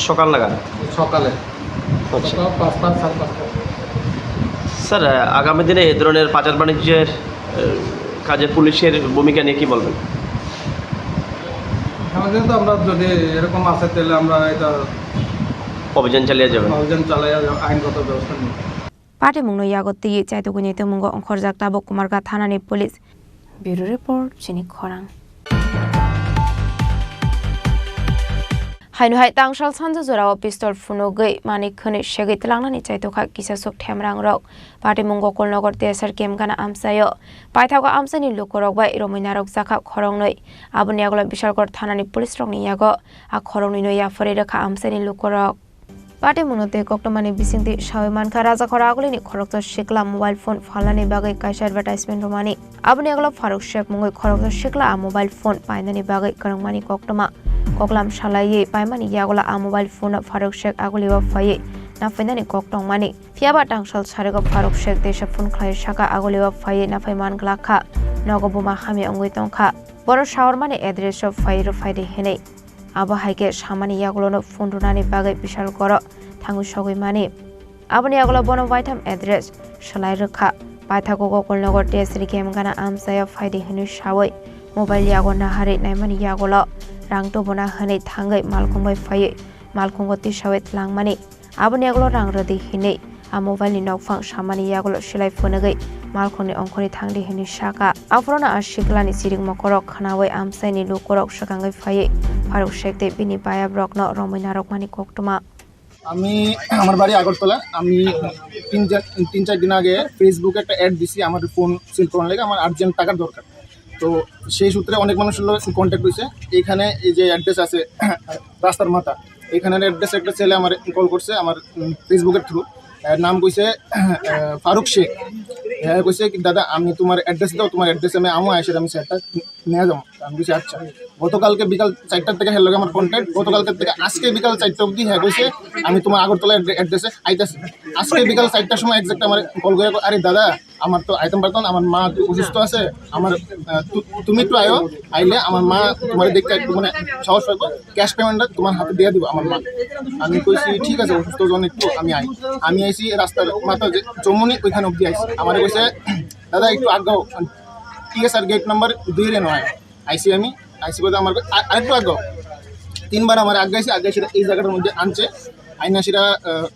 সকাল নাগাদ। সকালে। আচ্ছা। সকাল পাঁচটা, সাড়ে পাঁচটা। স্যার, আহ, আগামী দিনে এই ধরনের পাচার বাণিজ্যের, আহ, কাজে পুলিশের ভূমিকা নিয়ে কি বলবেন? সাধারণত আমরা যদি এরকম আসে, তাহলে আমরা এটা অভিযান চালিয়ে যাবেন। অভিযান চালিয়ে আইনগত ব্যবস্থা নিব। Patimungno yago twiwi chaitugwini tongmungo ongkhorjak tabuk Kumarghat thanani police. Bureau report, chini khorang. Haino hai tangsal sanja jorao pistol phunugwi manwi khwnwi segwi twlangnani chaitokha kisaswk themrangrok. Patimung Gokulnagar T S R camp gana amchaio. Paithago amchaini lukurok bai romwi narwkjakha khoroknwi. Aboni yagulo Bishalgarh thanani police rokni yago a khoroknwino yapharwi rwkha amchaini lukurok. Patimungno tei koktwmani bisingtwi sawi mankha Rajakhor Agulini khoroksa sikla mobile phone phalnani bagwi kaisa advertisement rwmani. Aboni yagulo Faruk Sheikh mungwi khoroksa sikla a mobile phone painani bagwi kwrwngmani koktwma. Koklam salaiwi paimani yagulo a mobile phone no Faruk Sheikh Agulio phaiwi naphainani kok tongmani. Phiyaba tangsal sarigo Faruk Sheikh teisa phone khlai saka Agulio phaiwi naphai man glak kha. Nogo buma hamya wngwi tongkha. Boro saormani address o phai rw phaidi hinwi. Abo hai khe samani yagulono phone rwnani bagwi Bishalgarh o thangwi sogwi mani. Aboni yagulo bono waitham address swlai rwkha. Paithago Gokulnagar T S R camp gana amchaio phaidi hinwi sawi mobile yago naharwi naimani yagulo rang tubuna hinwi thangwi malkhung bai phaiwi malkhungo tisawi twlangmani. Aboni yagulo rang rwdi hinwi a mobile ni nokphang samani yagulo silai phunugwi malkhungni ongkhorwi thangdi hinwi saka. Aphorono a siklani chirik mokorok khwnawi amchaini lukurok swkangwi phaiwi Faruk Sheikh tei bini bayabrokno romwi narwkmani koktwma. আমি আমার বাড়ি আগরতলা। আমি তিন চার তিন চার দিন আগে ফেসবুকে একটা অ্যাড দিছি আমার ফোন সিল করার লাগে, আমার আর্জেন্ট টাকার দরকার। তো সেই সূত্রে অনেক মানুষের লগে কন্ট্যাক্ট হয়েছে। এখানে এই যে অ্যাড্রেস আছে রাস্তার মাথা, এখানের অ্যাড্রেস একটা ছেলে আমার কল করছে আমার ফেসবুকের থ্রু। নাম কইছে ফারুক শেখ। হ্যাঁ, কইছে কি, "দাদা, আমি তোমার অ্যাড্রেস দাও, তোমার অ্যাড্রেসে আমি আমো, আইসে আমি সেটটা নিয়ে যাবো।" আমি কইছি, "আচ্ছা।" গতকালকে বিকাল চারটার থেকে হ্যাঁ লগে আমার কন্ট্যাক্ট, গতকালকে থেকে আজকে বিকাল চারটা অবধি হ্যাঁ কইছে, "আমি তোমার আগরতলা অ্যাড্রে-, অ্যাড্রেসে আইতাছি।" আজকে বিকাল চারটার সময় এক্সাক্ট আমার কল করে, "আরে দাদা, আমার তো আইতাম পারতাম না, আমার মা তো অসুস্থ আছে, আমার, আহ, তু-, তুমি একটু আয়ো, আইলে আমার মা তোমার দেখতে একটু মানে সাহস পাইবো, ক্যাশ পেমেন্টটা তোমার হাতে দিয়ে দিবো আমার মা।" আমি কইছি, "ঠিক আছে, অসুস্থ জন একটু আমি আই।" আমি আইছি রাস্তার মাথা যে চৌমনি, ওইখানে অবধি আইছি। আমারে কইছে, "দাদা, একটু আগাও, টিএসআর গেট নাম্বার দুই রে নয়।" আইছি আমি, আইছি বলতে আমার আ-, আরেকটু আগাও। তিনবার আমার আগাইছে, আগাইছে এই জায়গাটার মধ্যে আনছে, আইনা সেটা, আহ,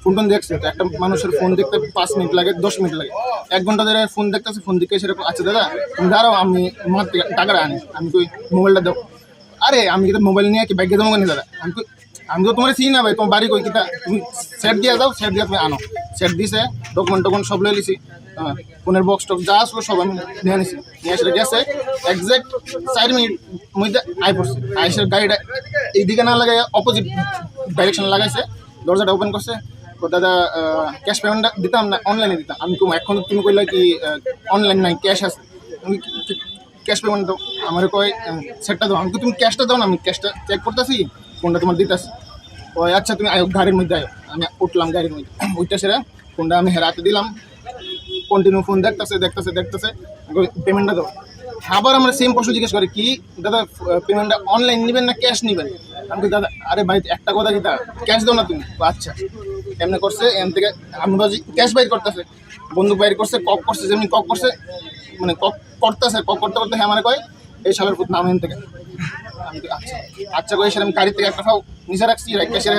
ফোন টোন দেখছে, তো একটা মানুষের ফোন দেখতে পাঁচ মিনিট লাগে, দশ মিনিট লাগে, এক ঘন্টা ধরে ফোন দেখতেছে, ফোন দেখে সেরকম, "আচ্ছা দাদা, তুমি দাঁড়াও, আমি মার থেকে টাকাটা আনি।" আমি কই, "মোবাইলটা দাও।" "আরে, আমি কিন্তু মোবাইল নিয়ে কি ব্যাগে জমা করি দাদা?" আমি কই, "আমি তো তোমার চিনি না ভাই, তোমার বাড়ি কই, কিতা, তুমি সেট দিয়ে দাও, সেট দিয়ে তুমি আনো।" সেট দিছে, ডকুমেন্ট টকুমেন্ট সব লয়ে লিছি, হ্যাঁ, ফোনের বক্স টক্স যা আসলো সব আমি নিয়ে আনিছি। নিয়ে আসলে গেছে, এক্সাক্ট চার মিনিট মধ্যে আই পড়ছে। আইসে গাড়িটা এইদিকে না লাগাই অপোজিট ডাইরেকশন লাগাইছে, দরজাটা ওপেন করছে। "তো দাদা, আহ, ক্যাশ পেমেন্টটা দিতাম না অনলাইনে দিতাম?" আমি কম, "এখন তো তুমি কইলা কি, আহ, অনলাইন নাই, ক্যাশ আছে।" আমি কি, কি, "ক্যাশ পেমেন্ট দাও।" আমারে কয়, আহ, "সেটটা দাও।" আমি কই, "তুমি ক্যাশটা দাও না, আমি ক্যাশটা চেক করতেছি, কোনটা তোমার দিতেছি।" "ওই আচ্ছা, তুমি আয়ো, গাড়ির মধ্যে আয়ো।" আমি উঠলাম গাড়ির মধ্যে, উঠতে সেরা ফোনটা আমি হেরাতে দিলাম। কন্টিনিউ ফোন দেখতেছে, দেখতেছে, দেখতেছে, "পেমেন্টটা দাও।" আবার আমরা সেম প্রশ্ন জিজ্ঞেস করে, "কি দাদা, আহ, পেমেন্টটা অনলাইন নিবেন না ক্যাশ নিবেন?" আমি কই, "দাদা, আরে ভাই, একটা কথা কি, দাদা, ক্যাশ দাও না তুমি।" "ও আচ্ছা।" এমনি করছে, এম থেকে আমি ভাবছি ক্যাশ বাইর করতেছে, বন্দুক বাইর করছে, কক করছে, যেমনি কক করছে, মানে, কক করতেছে, কক করতে করতে হ্যাঁ মানে কয়, "এই শালার পুত, নাম এখান থেকে।" আমি কই, "আচ্ছা।" আচ্ছা কই, সেটা আমি গাড়ি থেকে একটা ফাও নিচে রাখছি, রাখতে সেটা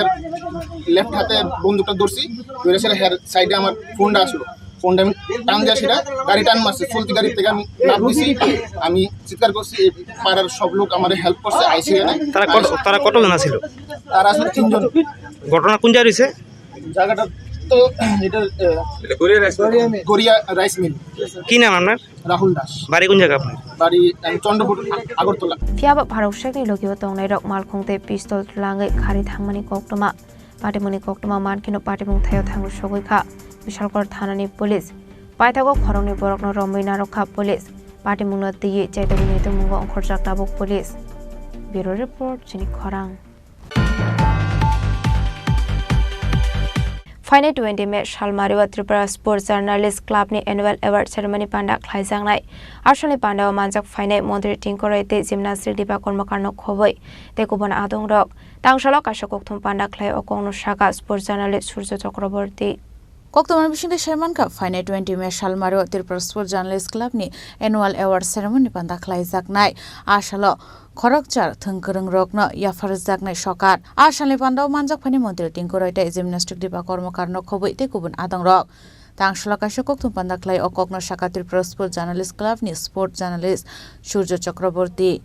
লেফট হাতে বন্দুকটা ধরছি, ধরে সেটা হের সাইডে আমার ফোনটা আসলো, ফোনটা আমি টান দিয়ে সেটা গাড়ি টান মারছে, চলতি গাড়ি থেকে আমি লাফ দিছি, আমি চিৎকার করছি, এই পাড়ার সব লোক আমারে হেল্প করছে, আইসি এনে। তারা কত, তারা কতজন আছিল? তারা আসলে তিনজন। ঘটনা কোন জায়গায় হয়েছে? জায়গাটা তো এটা, আহ, এটা Garia rice mill. Garia rice mill. কি নাম আপনার? রাহুল দাস। বাড়ি কোন জায়গা আপনার? বাড়ি, আহ, চন্দ্রপুর, Agartala. Phiyaba Faruk Sheikhni logio tongnairok malkhung tei pistol twlangwi kharwi thangmani koktwma. Patimungni koktwma mankheno patimung thaio thangwi sogwi kha Bishalgarh thanani police. Paithago khoroknwi borokno romwi narwk kha police. Patimungno twiwi chaitokni naitukmungo ongkhorjak tabuk police. Bureau report, chini khorang. Phainai twenty May salmario Tripura Sports Journalist Club ni Annual Award Ceremony panda khlaijaknai. Aswkni pandao manjak phainai Montri Tinku Roy tei Gymnastic Dipa Kormokarno khobwi tei kubun adongrok. Tangsalo kaisa kokthum panda khlai o kokno saka Sports Journalist Surjo Chakraborty. Koktwmani bisingtwi sai mankha, phainai twenty May salmario Tripura Sports Journalist Club ni Annual Award Ceremony panda khlaijaknai. Asalo khorokchar thwngkwrwngrokno yapharjaknai sokar. A salni pandao manjak phainai Montri Tinku Roy tei Gymnastic Dipa Kormokarno khobwi tei kubun adongrok. Tangsalo kaisa kokthum panda khlai o kokno saka Tripura Sports Journalist Club ni Sports Journalist Surjo Chakraborty.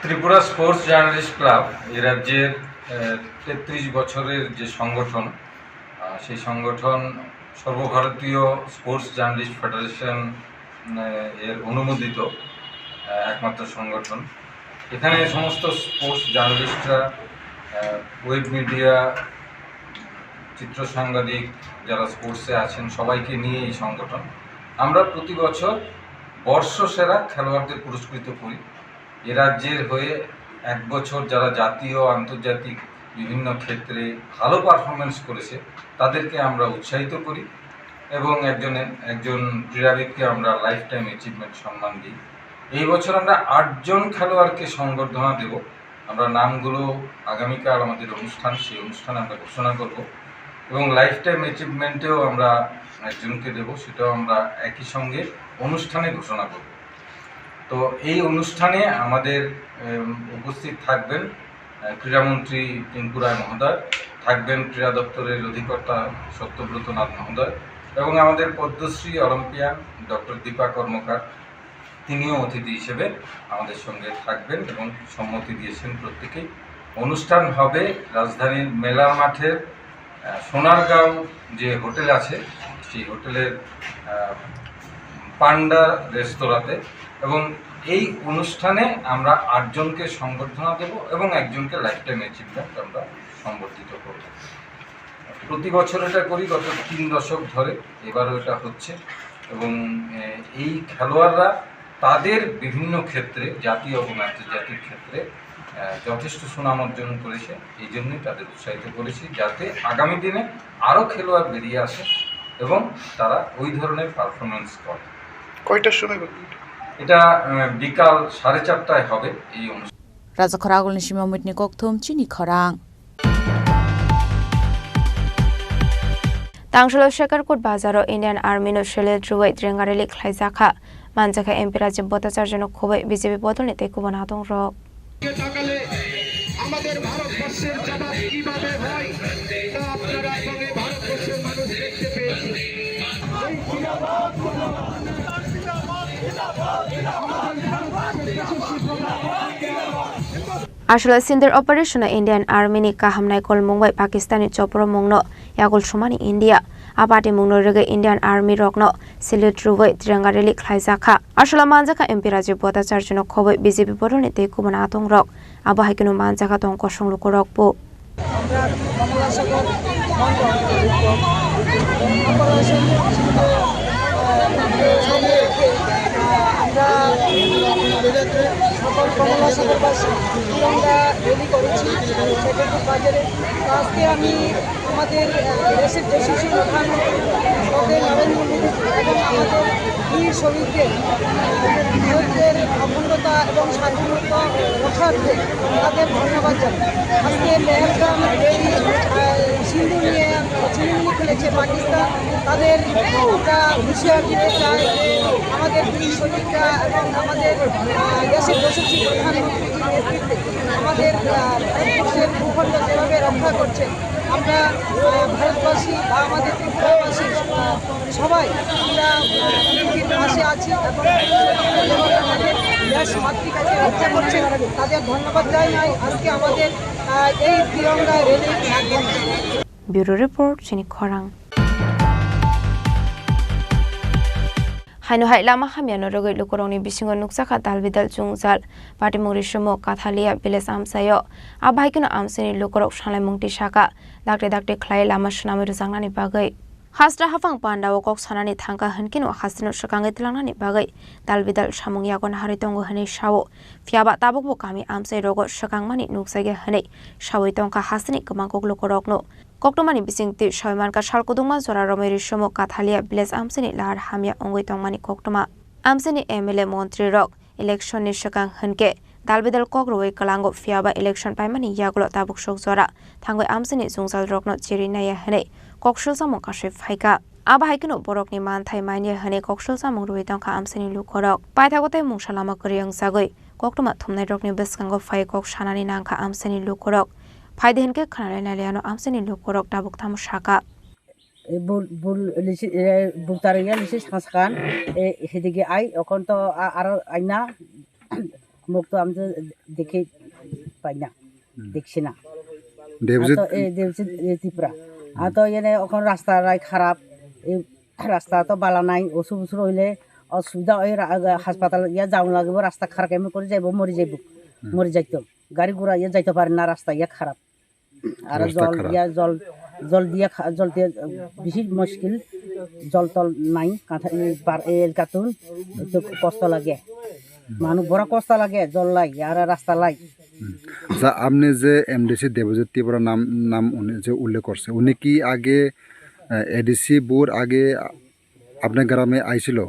Tripura Sports Journalist Club এই রাজ্যের, আহ, তেত্রিশ বছরের যে সংগঠন, আহ, সেই সংগঠন সর্বভারতীয় sports journalist federation, আহ, এর অনুমোদিত, আহ, একমাত্র সংগঠন। এখানে সমস্ত স্পোর্টস জার্নালিস্টরা, আহ, ওয়েব মিডিয়া, চিত্র সাংবাদিক, যারা স্পোর্টসে আছেন, সবাইকে নিয়ে এই সংগঠন। আমরা প্রতি বছর বর্ষসেরা খেলোয়াড়দের পুরস্কৃত করি। এ রাজ্যের হয়ে এক বছর যারা জাতীয়, আন্তর্জাতিক বিভিন্ন ক্ষেত্রে ভালো পারফরম্যান্স করেছে, তাদেরকে আমরা উৎসাহিত করি এবং একজন, একজন ক্রীড়াবিদকে আমরা লাইফ টাইম অ্যাচিভমেন্ট সম্মান দিই। এই বছর আমরা আটজন খেলোয়াড়কে সংবর্ধনা দেব। আমরা নামগুলো আগামীকাল আমাদের অনুষ্ঠান, সেই অনুষ্ঠানে আমরা ঘোষণা করব এবং লাইফ টাইম অ্যাচিভমেন্টেও আমরা একজনকে দেব, সেটাও আমরা একই সঙ্গে অনুষ্ঠানে ঘোষণা করব। তো এই অনুষ্ঠানে আমাদের, এম, উপস্থিত থাকবেন, আহ, ক্রীড়ামন্ত্রী টিঙ্কু রায় মহোদয়, থাকবেন ক্রীড়া দপ্তরের অধিকর্তা সত্যব্রত নাথ মহোদয় এবং আমাদের পদ্মশ্রী অলিম্পিয়ান ডক্টর দীপা কর্মকার, তিনিও অতিথি হিসেবে আমাদের সঙ্গে থাকবেন এবং সম্মতি দিয়েছেন প্রত্যেকেই। অনুষ্ঠান হবে রাজধানীর মেলা মাঠের, আহ, সোনারগাঁও যে হোটেল আছে, সেই হোটেলের, আহ, পান্ডা রেস্তোরাঁতে। এবং এই অনুষ্ঠানে আমরা আটজনকে সংবর্ধনা দেব এবং একজনকে লাইফ টাইম অ্যাচিভমেন্ট আমরা সম্বর্ধিত করব। প্রতি বছর এটা করি, গত তিন দশক ধরে, এবারও এটা হচ্ছে। এবং, এ, এই খেলোয়াড়রা তাদের বিভিন্ন ক্ষেত্রে, জাতীয় এবং আন্তর্জাতিক ক্ষেত্রে, এ, যথেষ্ট সুনাম অর্জন করেছে, এই জন্যই তাদের উৎসাহিত করেছি, যাতে আগামী দিনে আরও খেলোয়াড় বেরিয়ে আসে এবং তারা ওই ধরনের পারফরম্যান্স করে। কয়টার সময় হবে এটা? এটা, এ, বিকাল সাড়ে চারটায় হবে এই অনুষ্ঠান। Rajakhor agulni simi Amitni kokthum chini khorang. Tangsalo Shekarkut bazaro Indian Army no salute rwui Trengari rally khlaijak kha. Manjakha M P Rajiv Bhattacharya no khobwi B J P bodolni tei kubun adongrok. তাকালে আমাদের ভারতবর্ষের জবাব কিভাবে হয়, তা আপনারা এবং এই ভারতবর্ষের মানুষ দেখতে পেয়েছে। এই জিন্দাবাদ, জিন্দাবাদ, জিন্দাবাদ, জিন্দাবাদ। Aswla Sindoor operation-o Indian Army ni kaham naikolmung bai Pakistan ni chopro mungno yagul sumani India. A patimungno rwgwi Indian Army rokno salute rwui Trengari rally khlaijakha. Aswla manjakha M P Rajiv Bhattacharya no khobwi B J P bodolni tei kubun adongrok. Abo hai kheno manjakha tong kosong lukurokbo. আমরা কমলাসাগর বন্দর, কমলাসাগর, আহ, আমরা সকল কমলাসাগরবাসী তিরঙ্গা র‍্যালি করেছি সেক্রেটারি বাজারে। তো আজকে আমি আমাদের, আহ, দেশের যশস্বী প্রধানমন্ত্রী শ্রদ্ধেয় নরেন্দ্র মোদী এবং আমাদের বীর শহীদদের, আহ, ভারতের অখণ্ডতা এবং সার্বভৌমত্ব রক্ষার্থে তাদের ধন্যবাদ জানাই। আজকে পেহেলগাম রেলি, আহ, সিন্ধু নিয়ে ছিনিমিনি খেলেছে পাকিস্তান, তাদের আমরা হুঁশিয়ার দিতে চাই যে আমাদের বীর শহীদরা এবং আমাদের, আহ, দেশের যশস্বী প্রধানমন্ত্রীর নেতৃত্বে আমাদের, আহ, ভারতবর্ষের ভূখণ্ড যেভাবে রক্ষা করছে, আমরা, আহ, ভারতবাসী বা আমাদের ত্রিপুরাবাসী, আহ, সবাই আমরা, আহ, বিএনপির পাশে আছি এবং দেশ মাতৃকাকে রক্ষা করছে, তাদের ধন্যবাদ জানাই। আজকে আমাদের, আহ, এই তিরঙ্গা র‍্যালির মাধ্যমে। Bureau report, chini khorang. Haino hai lama hamyano rwgwi lukurokni bisingo nukjakha dalbidal chungjal. Patimung Risumo Kathalia village amchaio. A bai kheno amchaini lukurok salaimung tisakha, dakti dakti khlai lama swnamwi rwjaknani bagwi. Khasra haphang pandao kok sanani thangkha hwnkhe no hasteno swkangwi twlangnani bagwi dalbidal samung yago naharwi tongo hwnwi sao. Phiyaba tabukbo kami amchai rogo swkangmani nukjakya hwnwi sawi tongkha hasteni kwbang kok lukurokno. Koktwmani bisingtwi sawi mankha sal kudungma jora romwi risomo Kathalia village amchaini lahar hamya wngwi tongmani koktwma. Amchaini M L A montrirok election ni swkang hwnkhe dalbidal kok rwui kwlango, phiyaba election paimani yagulo tabuk sok jora thangwi amchaini jwngjalrokno chiri naiya hwnwi kok sulsamung kasui phaikha. Abo hai kheno borokni manthai manya hwnwi kok sulsamung rwui tongkha amchaini lukurok. Paithago tei mungsa lama kwrwi wngjagwi koktwma thumnairokni bwskango phai kok sanani nangkha amchaini lukurok. Phaidi hwnkhe khwnalai nailaiano amchaini lukurok tabuk tamo sakha. E bul, bul lisi, e bul tariya lisi sansakan, e hidigi ai, okon to a-, aro aina, muk to amte dikhi paina, Hmm. diksina. Debjit Ato e Debjit, e Tripura. Ato yene okon rasta lai kharap, e rasta to bala nai, osuk osuk hoile, osubida oi ra-, aga, haspatal ya jaun lagibo, rasta kharap kemi kori jaibo, mori jaibo, Hmm. mori jaito. Gari gura ya jaito pare na, rasta ya kharap. Aro Rasta jol kharap. Dia, jol, jol dia kha-, jol dia, eh, bisi mushkil, jol tol nai, katha, eh, par, eh, elkatun, ektu kosto lage. Manu bora kosto lage, jol lai, aro rasta lai। হুম। আচ্ছা, আপনি যে এমডিসি দেবজিৎ ত্রিপুরা নাম, নাম উনি যে উল্লেখ করছে, উনি কি আগে, আহ, এডিসি বোর আগে আপনার গ্রামে আইছিল?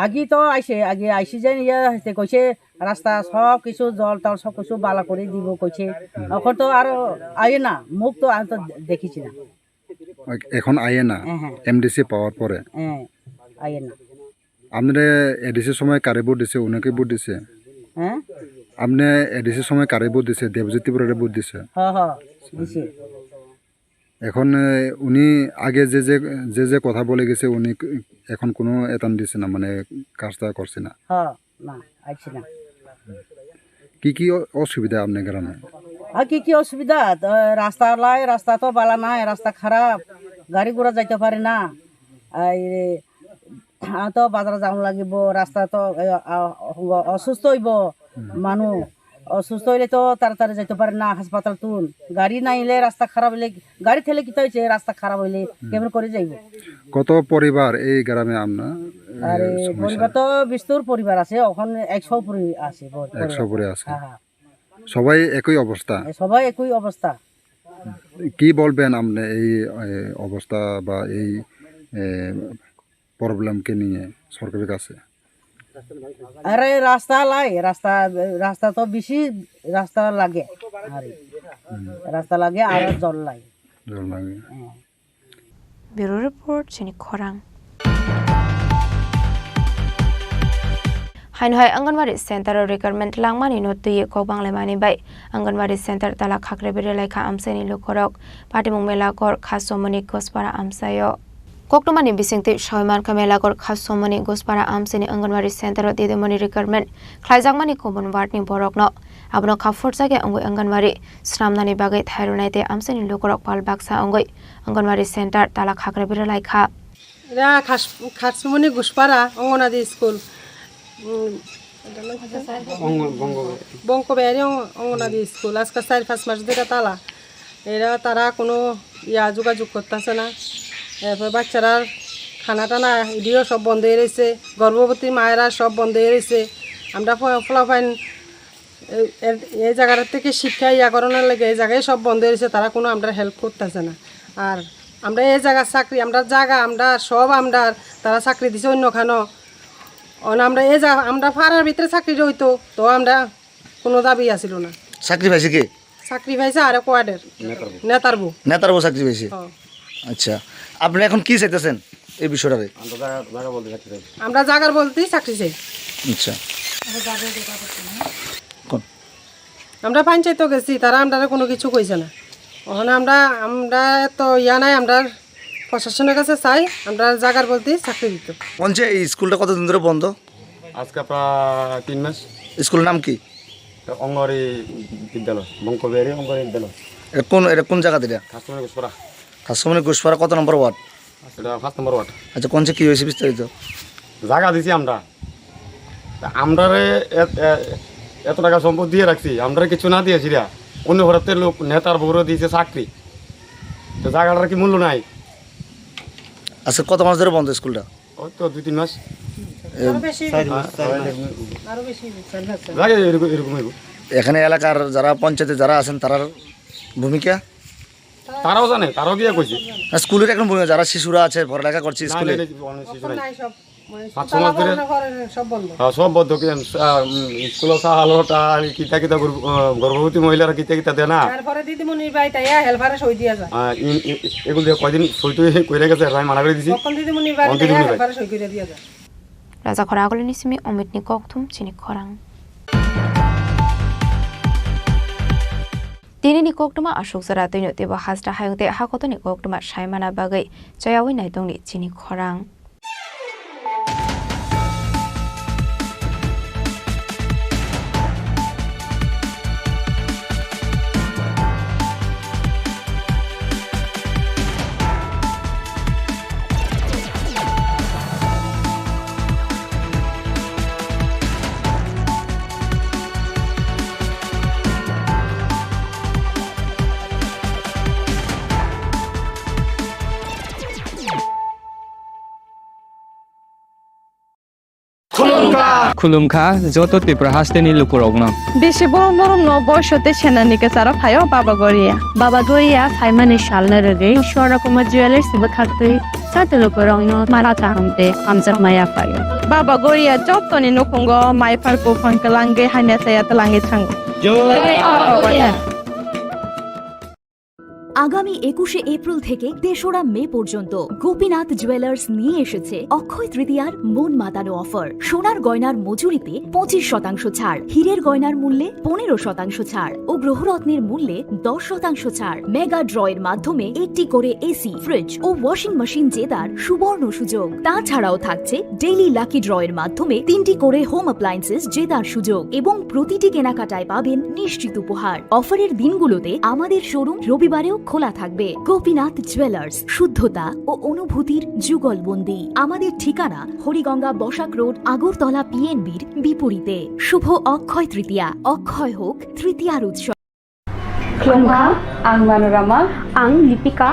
Agi to aise, agi aise je iye hoite koise rasta sob kichu jol tol sob kichu bala kori dibo koise। Okhon to aro aye na, muk to ang to dekhichi na। এখন আয়ে না, হ্যাঁ, হ্যাঁ। এমডিসি পাওয়ার পরে। হ্যাঁ, আয়ে না। আপনি এডিসির সময় কারে ভোট দিছে? উনাকে ভোট দিছে? হ্যাঁ? আপনি এডিসির সময় কারে ভোট দিছে? দেবজিৎ ত্রিপুরারে ভোট দিছে? হ, হ, দিছে। এখন, এ, উনি আগে যে, যে, যে, যে কথা বলে গেছে, উনি ক-, এখন কোনো এতান দিছে না, মানে, কাজটা করছে না? হ, না, আইছে না। কি কি অ-, অসুবিধা আপনার গ্রামে? আর কি কি অসুবিধা? তো রাস্তা লাই, রাস্তা তো বালা নাই, রাস্তা খারাপ, গাড়ি ঘোড়া যাইতে পারে না। এই আ, to bazar jang lagibo, rasta to, e, a, o, osusto oibo manu, osusto oile to taratari jaito pare na haspatal tun, gari naile rasta kharap oile, gari thele kita oise, rasta kharap oile kemon kori jaibo? কত পরিবার এই গ্রামে আপনার, এ, আরে সমস্যা? পরিবার তো বিস্তর পরিবার আছে, ওখানে একশো উপরে আছে পর-, একশো পরিবার। উপরে আছে। হ্যাঁ, হ্যাঁ। সবাই একই অবস্থা? এ, সবাই একই অবস্থা। কি বলবেন আপনি এই, এ, অবস্থা বা এই, এ, প্রবলেমকে নিয়ে সরকারের কাছে? আরে রাস্তা লাই, রাস্তা, রাস্তা তো বেশি রাস্তা লাগে। আরে রাস্তা লাগে আর জল লাগে। জল লাগে। হ্যাঁ। Bureau Report, chini khorang. Haino hai Anganwadi Center o recruitment langmani no twiwi kok banglaimani bai Anganwadi Center tala khakre bere laikha amchaini lukurok. Patimung Melakor Khasomoni Gospara amchaio. Koktwmani bisingtwi sawi mankha Melakor Khasomoni Gospara amchaini Anganwadi Center o didimoni recruitment khlaijakmani kubun ward ni borokno. Abono kha phurjakya wngwi Anganwadi swnamnani bagwi thairwnai tei amchaini lukurok pal baksa wngwi Anganwadi Center tala khakre bere laikha. Era Khas-, Khasmoni Guspara Ongonadi School. Mm, Ongo-, Bongo. Bongkoberi Ong-, Ongonadi School. আজকে চার পাঁচ মাস ধরে তালা। এরা তারা কোনো ইয়া যোগাযোগ করতেছে না। এরপর বাচ্চারা খানা টানা এটিও সব বন্ধ হয়ে রয়েছে। গর্ভবতী মায়েরা সব বন্ধ হয়ে রয়েছে। আমরা ফ-, ফলাফাইন এই, এর, এই জায়গাটার থেকে শিক্ষা ইয়া করানোর লাগে এই জায়গায় সব বন্ধ হয়ে রয়েছে, তারা কোনো আমরা হেল্প করতেছে না। আর আমরা এই জায়গার চাকরি, আমরা জায়গা, আমরা সব আমরা, তারা চাকরি দিছে অন্য খানো। অন আমরা এই জা-, আমরা পাড়ার ভিতরে চাকরি হইতো, তো আমরা কোনো দাবি আসিল না। চাকরি পাইছে কি? চাকরি পাইছে আরো কোয়ার্ডের নেতার বউ। নেতার বউ। নেতার বউ চাকরি পাইছে? হ্যাঁ। আচ্ছা, আপনি এখন কি চাইতেছেন এই বিষয়টারে? আমরা জায়গা, জায়গা বলতে চাকরি চাই। আমরা জায়গার বলতেই চাকরি চাই। আচ্ছা। কোন? আমরা পঞ্চায়েতও গেছি, তারা আমরা কোনো কিছু কইছে না। ওখানে আমরা, আমরা তো ইয়া নাই, আমরা প্রশাসনের কাছে চাই, আমরা জায়গার বলতেই চাকরি দিত। বলছে এই স্কুলটা কতদিন ধরে বন্ধ? আজকে প্রায় তিন মাস। স্কুলর নাম কি? এটা অঙ্গনওয়াড়ি বিদ্যালয়, বঙ্কবিহারী অঙ্গনওয়াড়ি বিদ্যালয়। এটা কোন, এটা কোন জায়গা এটা? খাসমনি ঘোষপাড়া। খাসমনি ঘোষপাড়া কত নম্বর ওয়ার্ড? এটা পাঁচ নম্বর ওয়ার্ড। আচ্ছা, কোন সে কি হয়েছে বিস্তারিত? জায়গা দিছি আমরা। তা আমরারে এ-, এ-, এত টাকা সম্পদ দিয়ে রাখছি, আমরারে কিছু না দিয়ে সিরা অন্য ঘরের লোক নেতার বউরে দিয়েছে চাকরি। তো জায়গাটার কি মূল্য নাই? আচ্ছা, কত মাস ধরে বন্ধ স্কুলটা? ওই তো দুই তিন মাস। এ, আরো বেশি। চার মাস, চার মাস। আরো বেশি, চার মাস, চার মাস। লাগে এরকম, এরকম হইব। এখানে এলাকার যারা পঞ্চায়েতে যারা আছেন, তারার ভূমিকা? তারাও জানে, তারাও গিয়া কইছে। না, স্কুলের এখন ভূমিকা, যারা শিশুরা আছে, পড়ালেখা করছে না, স্কুলে। না, না, অনেক শিশু নাই। নাই সব, মানে, পাঁচ ছ মাস ধরে। তালা বন্ধ করে সব বন্ধ। হ্যাঁ, সব বন্ধ। কি, আহ, উম, স্কুলে চা আলো, টা, কিতা কিতা গর্ভ-, আহ, গর্ভবতী মহিলারা কিতা কিতা দেয় না। তারপরে দিদিমণি ভাই তাইয়া হেল্পারে সই দিয়া যায়। আহ, ইন-, ইন-, এগুলো দিয়ে কয়দিন সই টই করে গেছে, আমি মানা করে দিছি। তখন দিদিমণি ভাই অন তাইয়া দিদিমণি ভাই। হেল্পারে সই করে দিয়া যায়। Raja Khora Agulini simi Omitni kokthum chini khorang. Tinini koktwma aswk jora twino teibo hasta hayung tei hakotoni koktwma saimana bagwi chayawi naitongni chini khorang. Khulumkha joto Tripura hasteni lukurokno. Bisi borom borom no boiso tei senani kwcharo phaio Baba Goria. Baba Goria phaimani salno rwgwi Swarna Kumar Jewellers bwkhaktwi joto lukurokno mala kaham tei hamjakma yaphaio. Baba Goria jotoni nukhungo maiphar buphang kwlangwi hamya chaya twlangwi thango. Jai Baba Goria. আগামী একুশে এপ্রিল থেকে তেসরা মে পর্যন্ত গোপীনাথ জুয়েলার্স নিয়ে এসেছে অক্ষয় তৃতীয়ার মন মাতানো অফার। সোনার গয়নার মজুরিতে পঁচিশ শতাংশ ছাড়, হীরের গয়নার মূল্যে পনেরো শতাংশ ছাড় ও গ্রহরত্নের মূল্যে দশ শতাংশ ছাড়। মেগা ড্রয়ের মাধ্যমে একটি করে এসি, ফ্রিজ ও ওয়াশিং মেশিন জেতার সুবর্ণ সুযোগ। তাছাড়াও থাকছে ডেইলি লাকি ড্রয়ের মাধ্যমে তিনটি করে হোম অ্যাপ্লায়েন্সেস জেতার সুযোগ এবং প্রতিটি কেনাকাটায় পাবেন নিশ্চিত উপহার। অফারের দিনগুলোতে আমাদের শোরুম রবিবারেও খোলা থাকবে। গোপীনাথ জুয়েলার্স, শুদ্ধতা ও অনুভূতির যুগলবন্দি। আমাদের ঠিকানা হরিগঙ্গা বসাক রোড, আগরতলা পিএনবির বিপরীতে। শুভ অক্ষয় তৃতীয়া, অক্ষয় হোক তৃতীয়ার উৎসব। Khulumkha, ang Manorama. Ang Lipika.